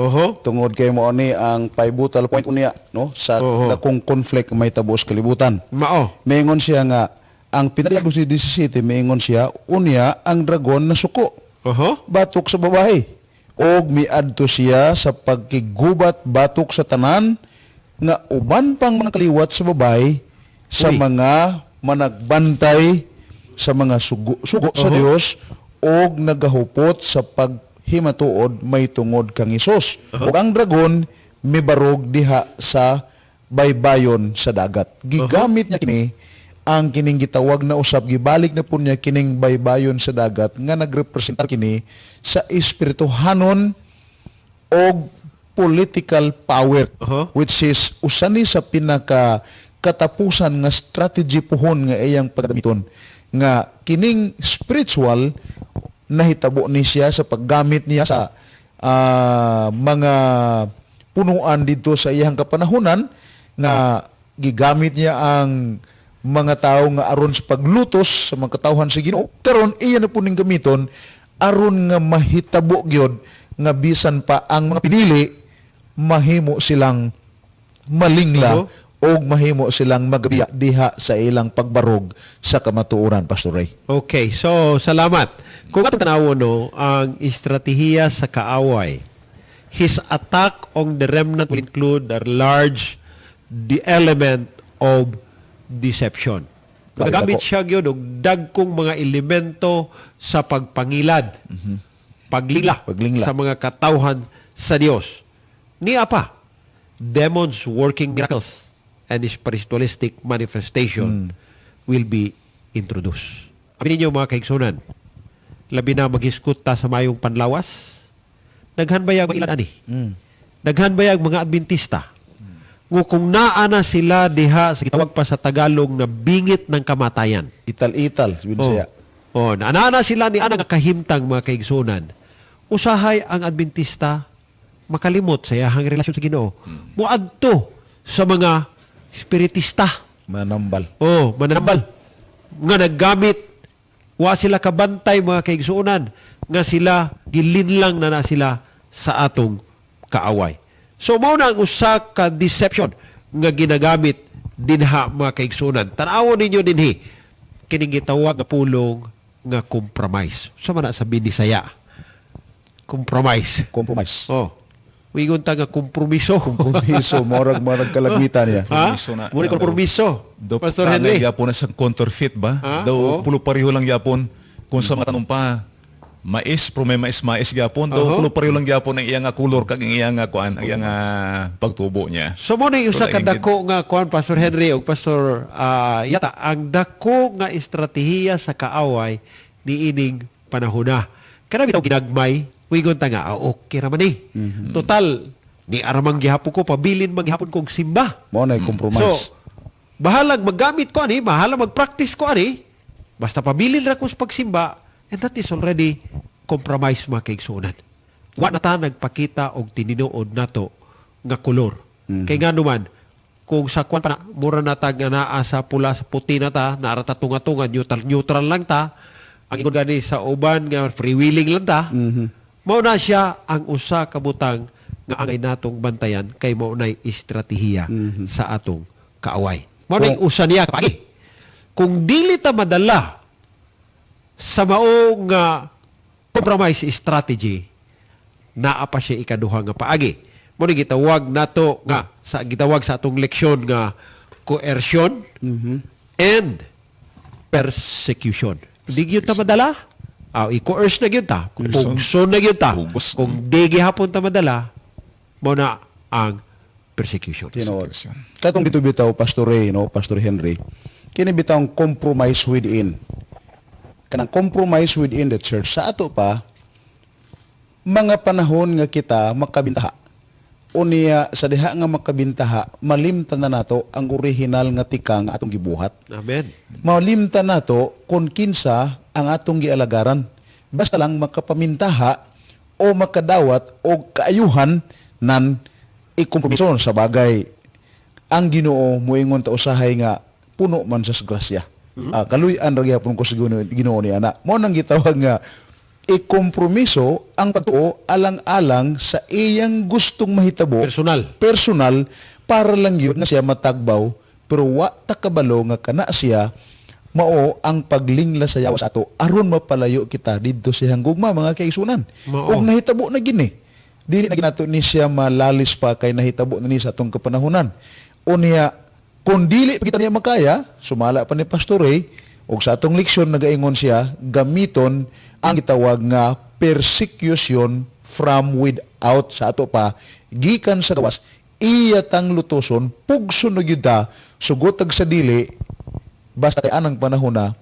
Tungod kay mo ni ang pivotal point unya, no, sa dakong conflict may tabo sa kalibutan. Mao. Maingon siya nga ang Pinadayag 12:17, maingon siya, unya ang dragon nasuko batok sa babae. Og miadto siya sa pagkigubat batok sa tanan nga uban pang mga kaliwat sa babae sa Uy. mga managbantay sa mga sugo sa Dios og nagahupot sa paghimatuod may tungod kang Hesus. Ug ang dragon mibarog diha sa baybayon sa dagat. Gigamit niya kini ang kining gitawag na usab, gibalik na po niya kining baybayon sa dagat nga nagrepresentar kini sa espirituhanon og political power, which is usa ni sa pinaka katapusan nga strategy puhon nga iyang paggamiton, nga kining spiritual nahitabo ni siya sa paggamit niya sa mga punuan dito sa iyang kapanahunan, nga gigamit niya ang mga tao nga aron sa paglutos sa mga katawhan sa Ginoo. Karon iya na po ning gamiton aron nga mahitabo gyud nga bisan pa ang mga pinili mahimo silang malingla og mahimo silang magabiya diha sa ilang pagbarog sa kamatuoran, Pastor Ray. Okay, so salamat. Kung atong tanawon, no, ang estratehiya sa kaaway, his attack on the remnant will include a large the element of deception. Nagamit siya gyud og dagkong mga elemento sa pagpangilad, paglingla, Paglingla. sa mga katawhan sa Dios. Niya pa, demons working miracles and spiritualistic manifestation will be introduced. Abi ninyo, mga kaigsunan, labi na maghiskot ta sa mayong panlawas, daghan bayag ilan ani? Daghan bayag mga Adventista? Ngo kung naa na sila diha sa gitawag pa sa Tagalog na bingit ng kamatayan. Ital-ital, Binisaya. Oh, naa na sila ni ana nga kahimtang, mga kaigsunan. Usahay ang Adventista makalimot sa iyahang relasyon sa Ginoo. Moadto sa mga spiritista. Manambal. Oh, manambal. Nga naggamit, wa sila kabantay, mga kaigsuonan, nga sila gilinlang na na sila sa atong kaaway. So mao na ang usa ka deception nga ginagamit dinha, mga kaigsuonan. Tan-awon ninyo dinhi kining gitawag nga pulong nga compromise. Sa man na sa Binisaya? Compromise. Compromise. Oh. Wingon ta nga kompromiso. Kompromiso, morag kalagmitan niya. Ha? Kompromiso na. Muna kompromiso. Daw Pastor tangay Henry. Yapon na siyang counterfeit ba? Ah, Daw oo. pulo pareho lang yapon. Kung sa mga tanong pa, mais, pro may mais mais gyapon. Daw pulo pareho lang gyapon ang iyang nga kulor kag ang iyang nga kuan, ang iyang nga pagtubo niya. So mo na yung usa So, ka laging dako nga kuan, Pastor Henry ug Pastor Yata, ang dako nga estratehiya sa kaaway niining panahona. Kana bitaw ginagmay, wingon ta nga, ah, okay ra man eh. Total ni aramang gihapon ko, pabilin man gihapon kog simba. Mao na compromise. So, bahalag maggamit ko ani, bahalag mag-practice ko ani, basta pabilin ra ko sa pagsimba, and that is already compromise, mga kaigsuonan. Wa na ta nagpakita og tinuod nato nga kolor. Kay ngano man, kung sa kwan pa na, mura na ta nga naa sa pula sa puti na ta, naara ta tunga-tunga, neutral, neutral lang ta, ang ingon gani sa uban nga free willing lang ta, mao na siya ang usa ka butang nga angay natong bantayan kay mao nay estratehiya sa atong kaaway. Mao nay usa niya pagi. Kung dili ta madala sa mao nga compromise strategy, naa pa siya ikaduha nga paagi. Mao ni gitawag nato nga sa gitawag sa atong leksyon nga coercion and persecution. Di gyud ta madala. Ah, i-coerce na gyud ta. Coercion. Pugson na gyud ta. Pugos. Kung di gihapon ta madala, mao na ang persecution. Tinuod. Katong dito bitaw, Pastor Ray, no, Pastor Henry, kini bitaw ang compromise within. Kanang compromise within the church. Sa ato pa, mga panahon nga kita makabintaha. Unya sa diha nga makabintaha, malimtan na nato ang original nga tika nga atong gibuhat. Amen. Malimtan nato kung kinsa ang atong gialagaran. Basta lang makapamintaha o makadawat o kaayuhan nan ikompromiso sa bagay. Ang Ginoo moingon ta usahay nga puno man sa grasya. Ah, kaluy-an ra gihapon ko sa Ginoo ni ana. Mao nang gitawag nga ikompromiso ang pagtuo alang-alang sa iyang gustong mahitabo Personal. Personal, para lang yun nga siya matagbaw, pero wa ta kabalo nga kana siya Mao ang paglingla sa yawa sa ato aron mapalayo kita didto sa iyang gugma, mga kaigsunan. Mao. Ug nahitabo na gini. Dili na ginato ni siya malalis pa kay nahitabo na ni sa atong kapanahonan. Unya kung dili pa kita niya makaya, sumala pa ni Pastor Ray, ug sa atong leksyon nagaingon siya, gamiton ang gitawag nga persecution from without sa ato pa, gikan sa gawas, iya tang lutoson, pugso na gyud ta, sugotag sa dili, basta kay anang panahon na,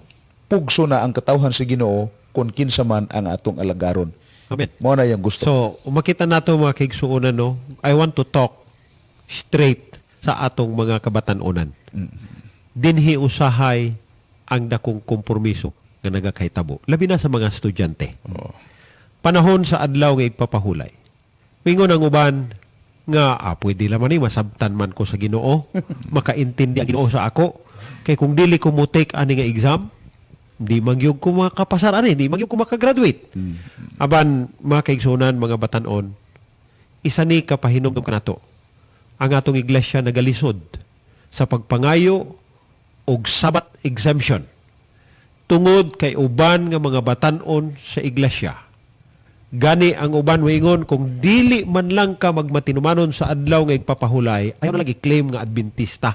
pugso na ang katawhan sa Ginoo kung kinsa man ang atong alagaron. Amen. Mao na yung gusto. So, makita nato mga kaigsuonan, no, I want to talk straight sa atong mga kabatan-onan. Dinhi usahay ang dakong kompromiso nga nagakahitabo. Labi na sa mga estudyante. Panahon sa adlaw nga igpapahulay. Mingon ang uban nga pwede laman ni masabtan man ko sa Ginoo, makaintindi ang Ginoo sa ako. Kay kung dili ko mo take ani nga exam, di magyug ko makapasar ani, di magyug ko makagraduate. Apan mga kaigsunan, mga batanon, isa ni kapahinomdom kanato. Ang atong iglesia nagalisod sa pagpangayo og Sabbath exemption tungod kay uban nga mga batanon sa iglesia. Gani ang uban moingon kung dili man lang ka magmatinumanon sa adlaw nga igpapahulay, ayaw na lagi claim nga Adventista.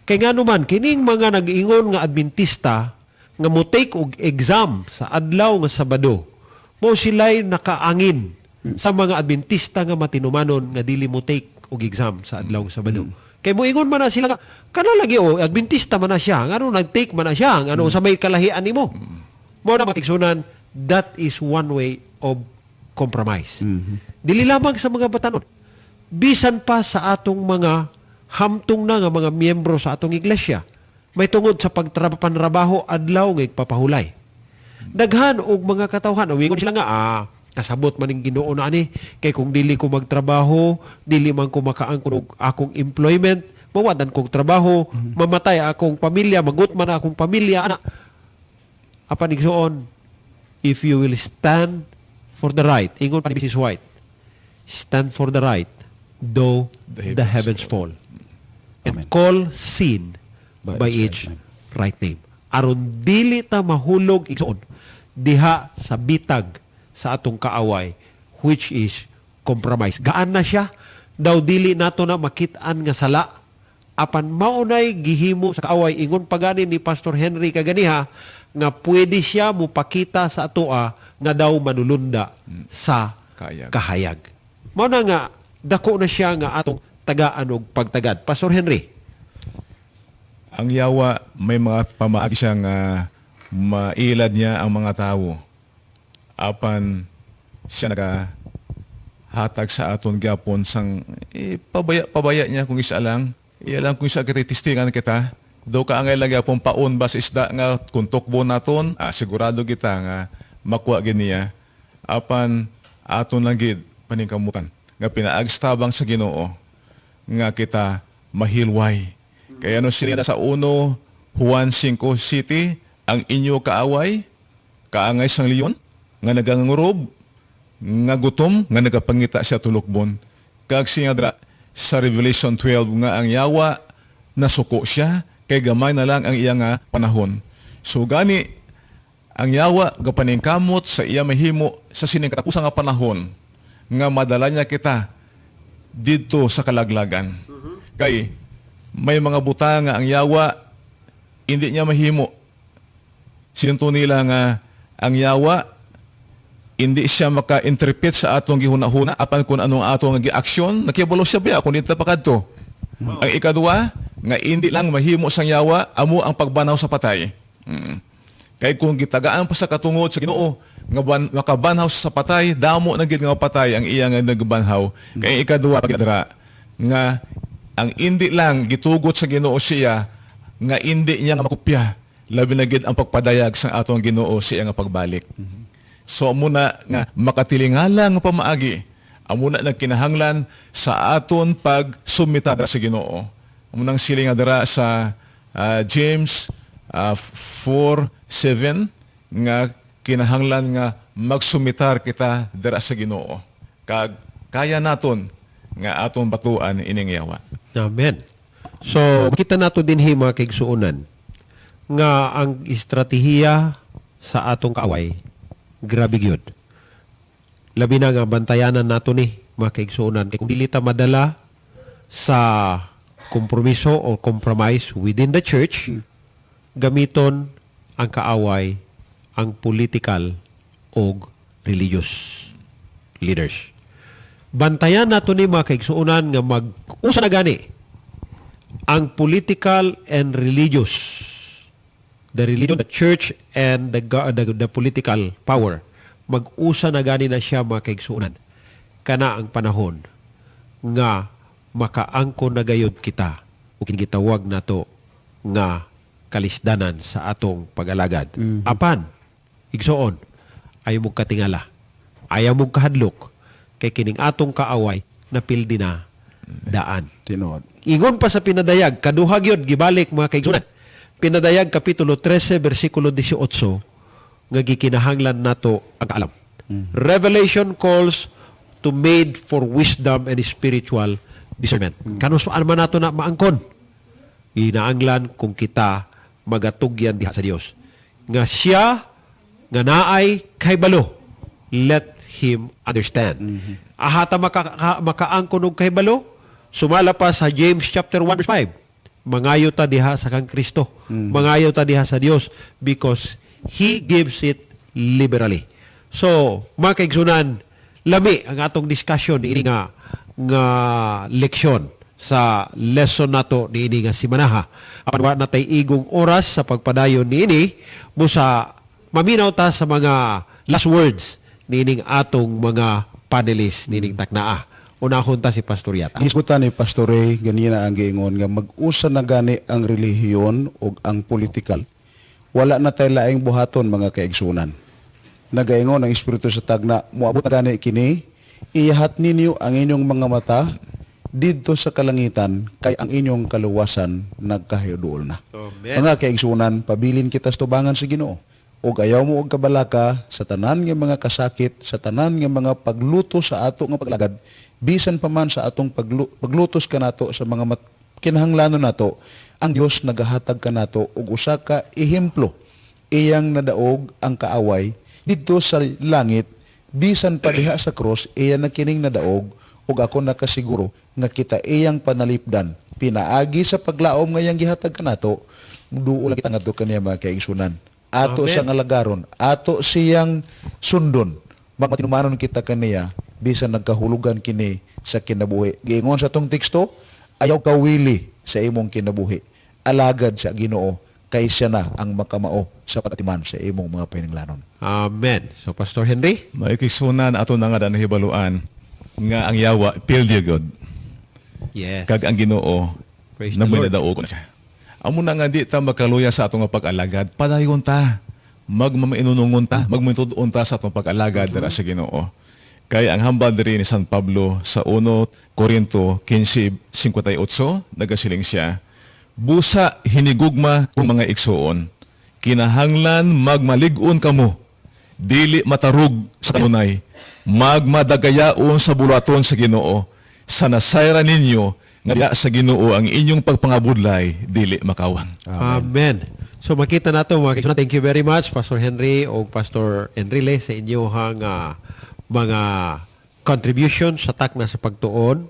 Kay ngano man kining mga nag-ingon nga Adventista nga mo take og exam sa adlaw nga Sabado, mo sila'y nakaangin sa mga Adventista nga matinumanon nga dili mo take og exam sa adlaw nga Sabado. Kay moingon man na sila nga kana lagi o Adventista man na siya, ngano nag-take man na siya, ngano sa may kalahian nimo. Mao na matigsunan, that is one way of compromise. Dili lamang sa mga batanon, bisan pa sa atong mga hamtong na nga mga miyembro sa atong iglesia, may tungod sa pagtrapanrabaho adlaw nga igpapahulay. Daghan og mga katawhan, umingon sila nga, kasabot man ning Ginoo na ani, kay kung dili ko magtrabaho, dili man ko makaangkon og akong employment, mawadan kong trabaho, mamatay akong pamilya, magut man akong pamilya, ana. Apan igsoon, if you will stand for the right, ingon pa ni Mrs. White, stand for the right, though the heavens fall. And Amen. call sin By by its its right name. right name. Aron dili ta mahulog igsoon diha sa bitag sa atong kaaway, which is compromise. Gaan na siya daw dili nato na makit-an nga sala, apan maunay gihimo sa kaaway, ingon pagani ni Pastor Henry kaganiha nga pwede siya mupakita sa atoa nga daw manulunda sa Kahayag. kahayag. Mao na nga dako na siya nga atong tagaan og pagtagad. Pastor Henry. Ang yawa may mga pamaagi siyang mailad niya ang mga tao. Apan siya nagahatag sa aton gyapon sang eh, pabaya pabaya niya kung isa lang. Iya lang kung isa kita testingan kita. Do kaangay lang gyapon paon ba sa isda nga kung tukbo naton, sigurado kita nga makuha gid niya. Apan aton lang gid paningkamutan nga pinaagstabang sa Ginoo nga kita mahilway. Kaya no sila sa 1 Juan 5 City, ang inyo kaaway, kaangay sang leon, nga nagangurob, nga gutom, nga nagapangita siya tulukbon. Kag siya dra sa Revelation 12 nga ang yawa nasuko siya, kay gamay na lang ang iya nga panahon. So gani, ang yawa gapaningkamot sa iya mahimo sa sining katapusan nga panahon nga madala niya kita didto sa kalaglagan. Kay may mga butang nga ang yawa hindi niya mahimo. Sinto nila nga ang yawa hindi siya maka-interpret sa atong gihuna-huna apan kung anong atong gi-aksyon, nakibalo siya biya kung dito pa kadto. Ang ikaduha nga hindi lang mahimo sang yawa amo ang pagbanaw sa patay. Kay kung gitagaan pa sa katungod sa Ginoo nga makabanhaw sa patay, damo na gid nga patay ang iya nga nagbanhaw. Kay ikaduha pagdara nga ang hindi lang gitugot sa Ginoo siya nga hindi niya makupya, labi na gid ang pagpadayag sa atong Ginoo siya nga pagbalik. So muna nga makatilingala nga pamaagi, amo na nagkinahanglan sa aton pagsumita sa Ginoo. Amo nang siling nga dira sa James 4:7 nga kinahanglan nga magsumitar kita dira sa Ginoo. Kag kaya naton nga aton batuan ining yawa. Amen. So, makita nato dinhi mga kaigsuonan. Nga ang estratehiya sa atong kaaway, grabe gyud. Labi na nga bantayanan nato ni, mga kaigsuonan, kay kung dili ta madala sa kompromiso o compromise within the church, gamiton ang kaaway ang political og religious leaders. Bantayan nato ni, mga kaigsuonan, nga mag-usa na gani ang political and religious, the religion, the church and the political power, mag-usa na gani na siya, mga kaigsuonan. Kana ang panahon nga makaangko na gayod kita o gitawag nato nga kalisdanan sa atong pag-alagad. Apan, igsoon, ayaw mo katingala, ayaw mo kahadlok, kay kining atong kaaway napildi na daan. Tinuod. Ingon pa sa Pinadayag, kaduha gyud gibalik, mga kaigsuonan. Pinadayag kapitulo 13 bersikulo 18 nga gikinahanglan nato ang kaalam. Revelation calls to made for wisdom and spiritual discernment. Kanus-a man nato na maangkon? Ginaanglan kung kita magatugyan diha sa Dios. Nga siya nga naay kahibalo, let him understand. Ahata makaangkon og kahibalo, sumala pa sa James chapter 1 verse 5. Mangayo ta diha sa kang Kristo. Mangayo ta diha sa Dios because He gives it liberally. So, mga kaigsunan, lami ang atong discussion ini nga nga leksyon sa lesson nato niini nga simanaha. Apan wa natay igong oras sa pagpadayon niini, busa maminaw ta sa mga last words niining atong mga panelists niining taknaa. Unahon ta si Pastor Yata. Hisgutan ni Pastor Ray ganina ang giingon nga mag-usa na gani ang relihiyon ug ang politikal. Wala na tay laing buhaton, mga kaigsunan. Nagaingon ang Espiritu sa tagna, moabot na gani kini, iyahat ninyo ang inyong mga mata didto sa kalangitan kay ang inyong kaluwasan nagkahiuduol na. Amen. Mga kaigsunan, pabilin kita sa tubangan sa Ginoo. Ug ayaw mo og kabalaka sa tanan nga mga kasakit, sa tanan nga mga pagluto sa ato nga paglagad, bisan pa man sa atong paglutos kanato sa mga kinahanglanon nato, ang Dios nagahatag kanato og usa ka ehemplo. Iyang nadaog ang kaaway didto sa langit, bisan pa diha sa cross, iya na kining nadaog, ug ako nakasiguro nga kita iyang panalipdan pinaagi sa paglaom nga iyang gihatag kanato. Duol kita ngadto kaniya, mga kaigsunan. Ato Amen. siyang alagaron, ato siyang sundon, magmatinumanon kita kaniya bisan nagkahulugan kini sa kinabuhi. Giingon sa atong teksto, ayaw kawili sa imong kinabuhi, alagad sa Ginoo kay siya na ang makamao sa pagatiman sa imong mga paninglanon. Amen. So Pastor Henry, Maikigsunan, ato na nga nahibaluan nga ang yawa pildi gyud kag ang Ginoo Praise the na Lord. nadaog na siya. Amo na nga di ta makaluya sa atong nga pag-alagad, padayon ta. Magmamainunungon ta, magmaintuon ta sa atong pag-alagad dira sa Ginoo. Kay ang hambal diri ni San Pablo sa 1 Corinto 15:58, nagasiling siya, "Busa hinigugma kong mga igsuon, kinahanglan magmalig-on kamo, dili matarog sa kanunay, magmadagayaon sa bulaton sa Ginoo, sa nasayra ninyo nga diha sa Ginoo ang inyong pagpangabudlay dili makawang." Amen. So makita nato, mga kaigsuonan. Thank you very much, Pastor Henry o Pastor Enrile, sa inyong mga contribution sa takna sa pagtuon.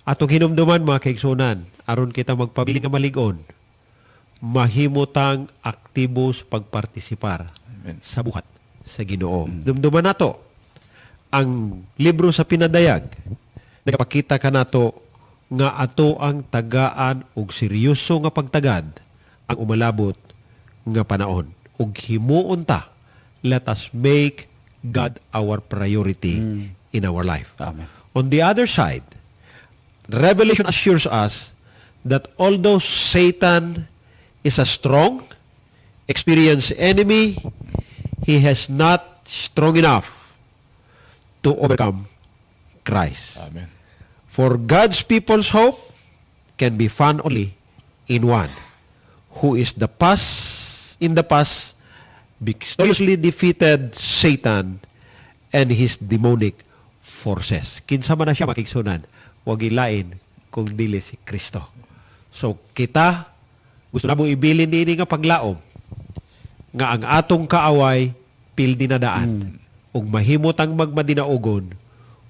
Atong hinumduman, mga kaigsuonan, aron kita magpabili nga malig-on, mahimutang aktibo sa pagpartisipar Amen. sa buhat sa Ginoo. Dumduman nato ang libro sa Pinadayag, nagapakita kanato nga ato ang tagaan og seryoso nga pagtagad ang umalabot nga panahon ug himuon ta. Let us make God our priority in our life. Amen. On the other side, Revelation assures us that although Satan is a strong, experienced enemy, he has not strong enough to overcome Christ. Amen. For God's people's hope can be found only in one who is the past in the past victoriously defeated Satan and his demonic forces. Kinsa man na siya, mga kaigsunan, wag ilain kung dili si Kristo. So kita gusto na mo ibilin niini nga paglaom. Nga ang atong kaaway pildi na daan. Ug mahimo tang magmadinaugon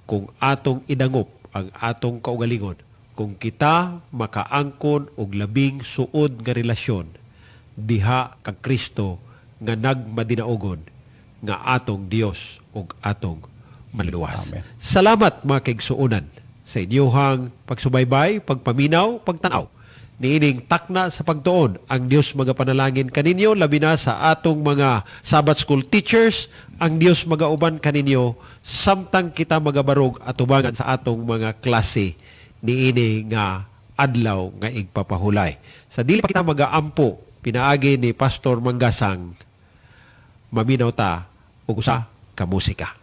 kung atong idangop ang atong kaugalingon. Kung kita makaangkon og labing suod nga relasyon diha kang Kristo nga nagmadinaugon nga atong Dios ug atong Manluluwas. Amen. Salamat, mga kaigsuonan, sa inyuhang pagsubaybay, pagpaminaw, pagtanaw niining Takna sa Pagtuon. Ang Dios magapanalangin kaninyo, labi na sa atong mga Sabbath School teachers. Ang Dios magauban kaninyo samtang kita magabarog atubangan sa atong mga klase niini nga adlaw nga igpapahulay. Sa dili pa kita magaampo, pinaagi ni Pastor Manggasang, maminaw ta og usa ka musika.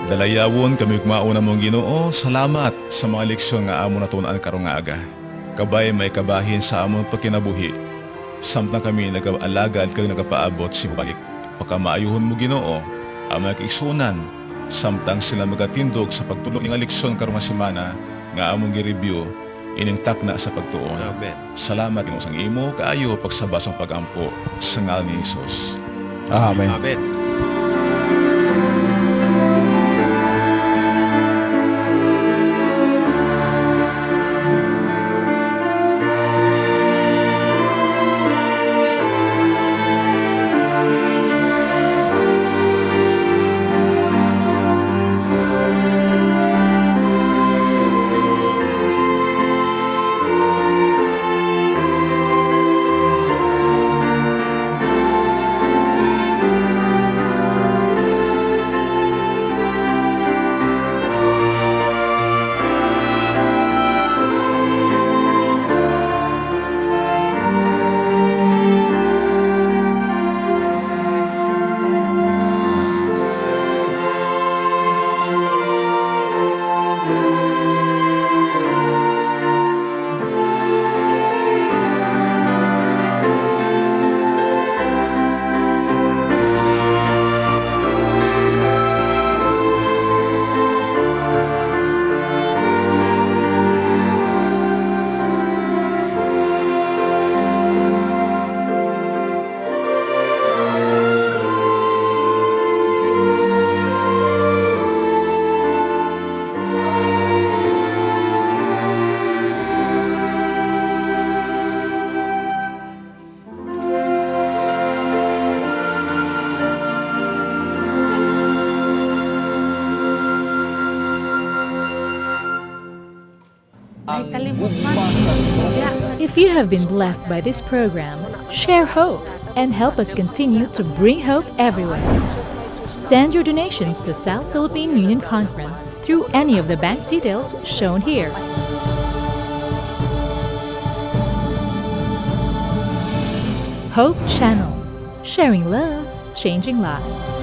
Dalayawon kami ugmaon namong Ginoo, salamat sa mga leksyon nga amon natun-an karong nga aga. Kabay may kabahin sa amon pagkinabuhi. Samtang kami nag-alagad kag nagapaabot sa balik. Pakamaayuhon mo, Ginoo, ang mga kaigsuonan samtang sila magatindog sa pagtulong nga leksyon karong nga semana nga among gi-review ining Takna sa Pagtuon. Amen. Salamat, Ginoo, sa imo kaayo pagsaba sa pagampo sa ngalan ni Jesus. Amen. Amen. Ay, kalimot man. If you have been blessed by this program, share hope and help us continue to bring hope everywhere. Send your donations to South Philippine Union Conference through any of the bank details shown here. Hope Channel, sharing love, changing lives.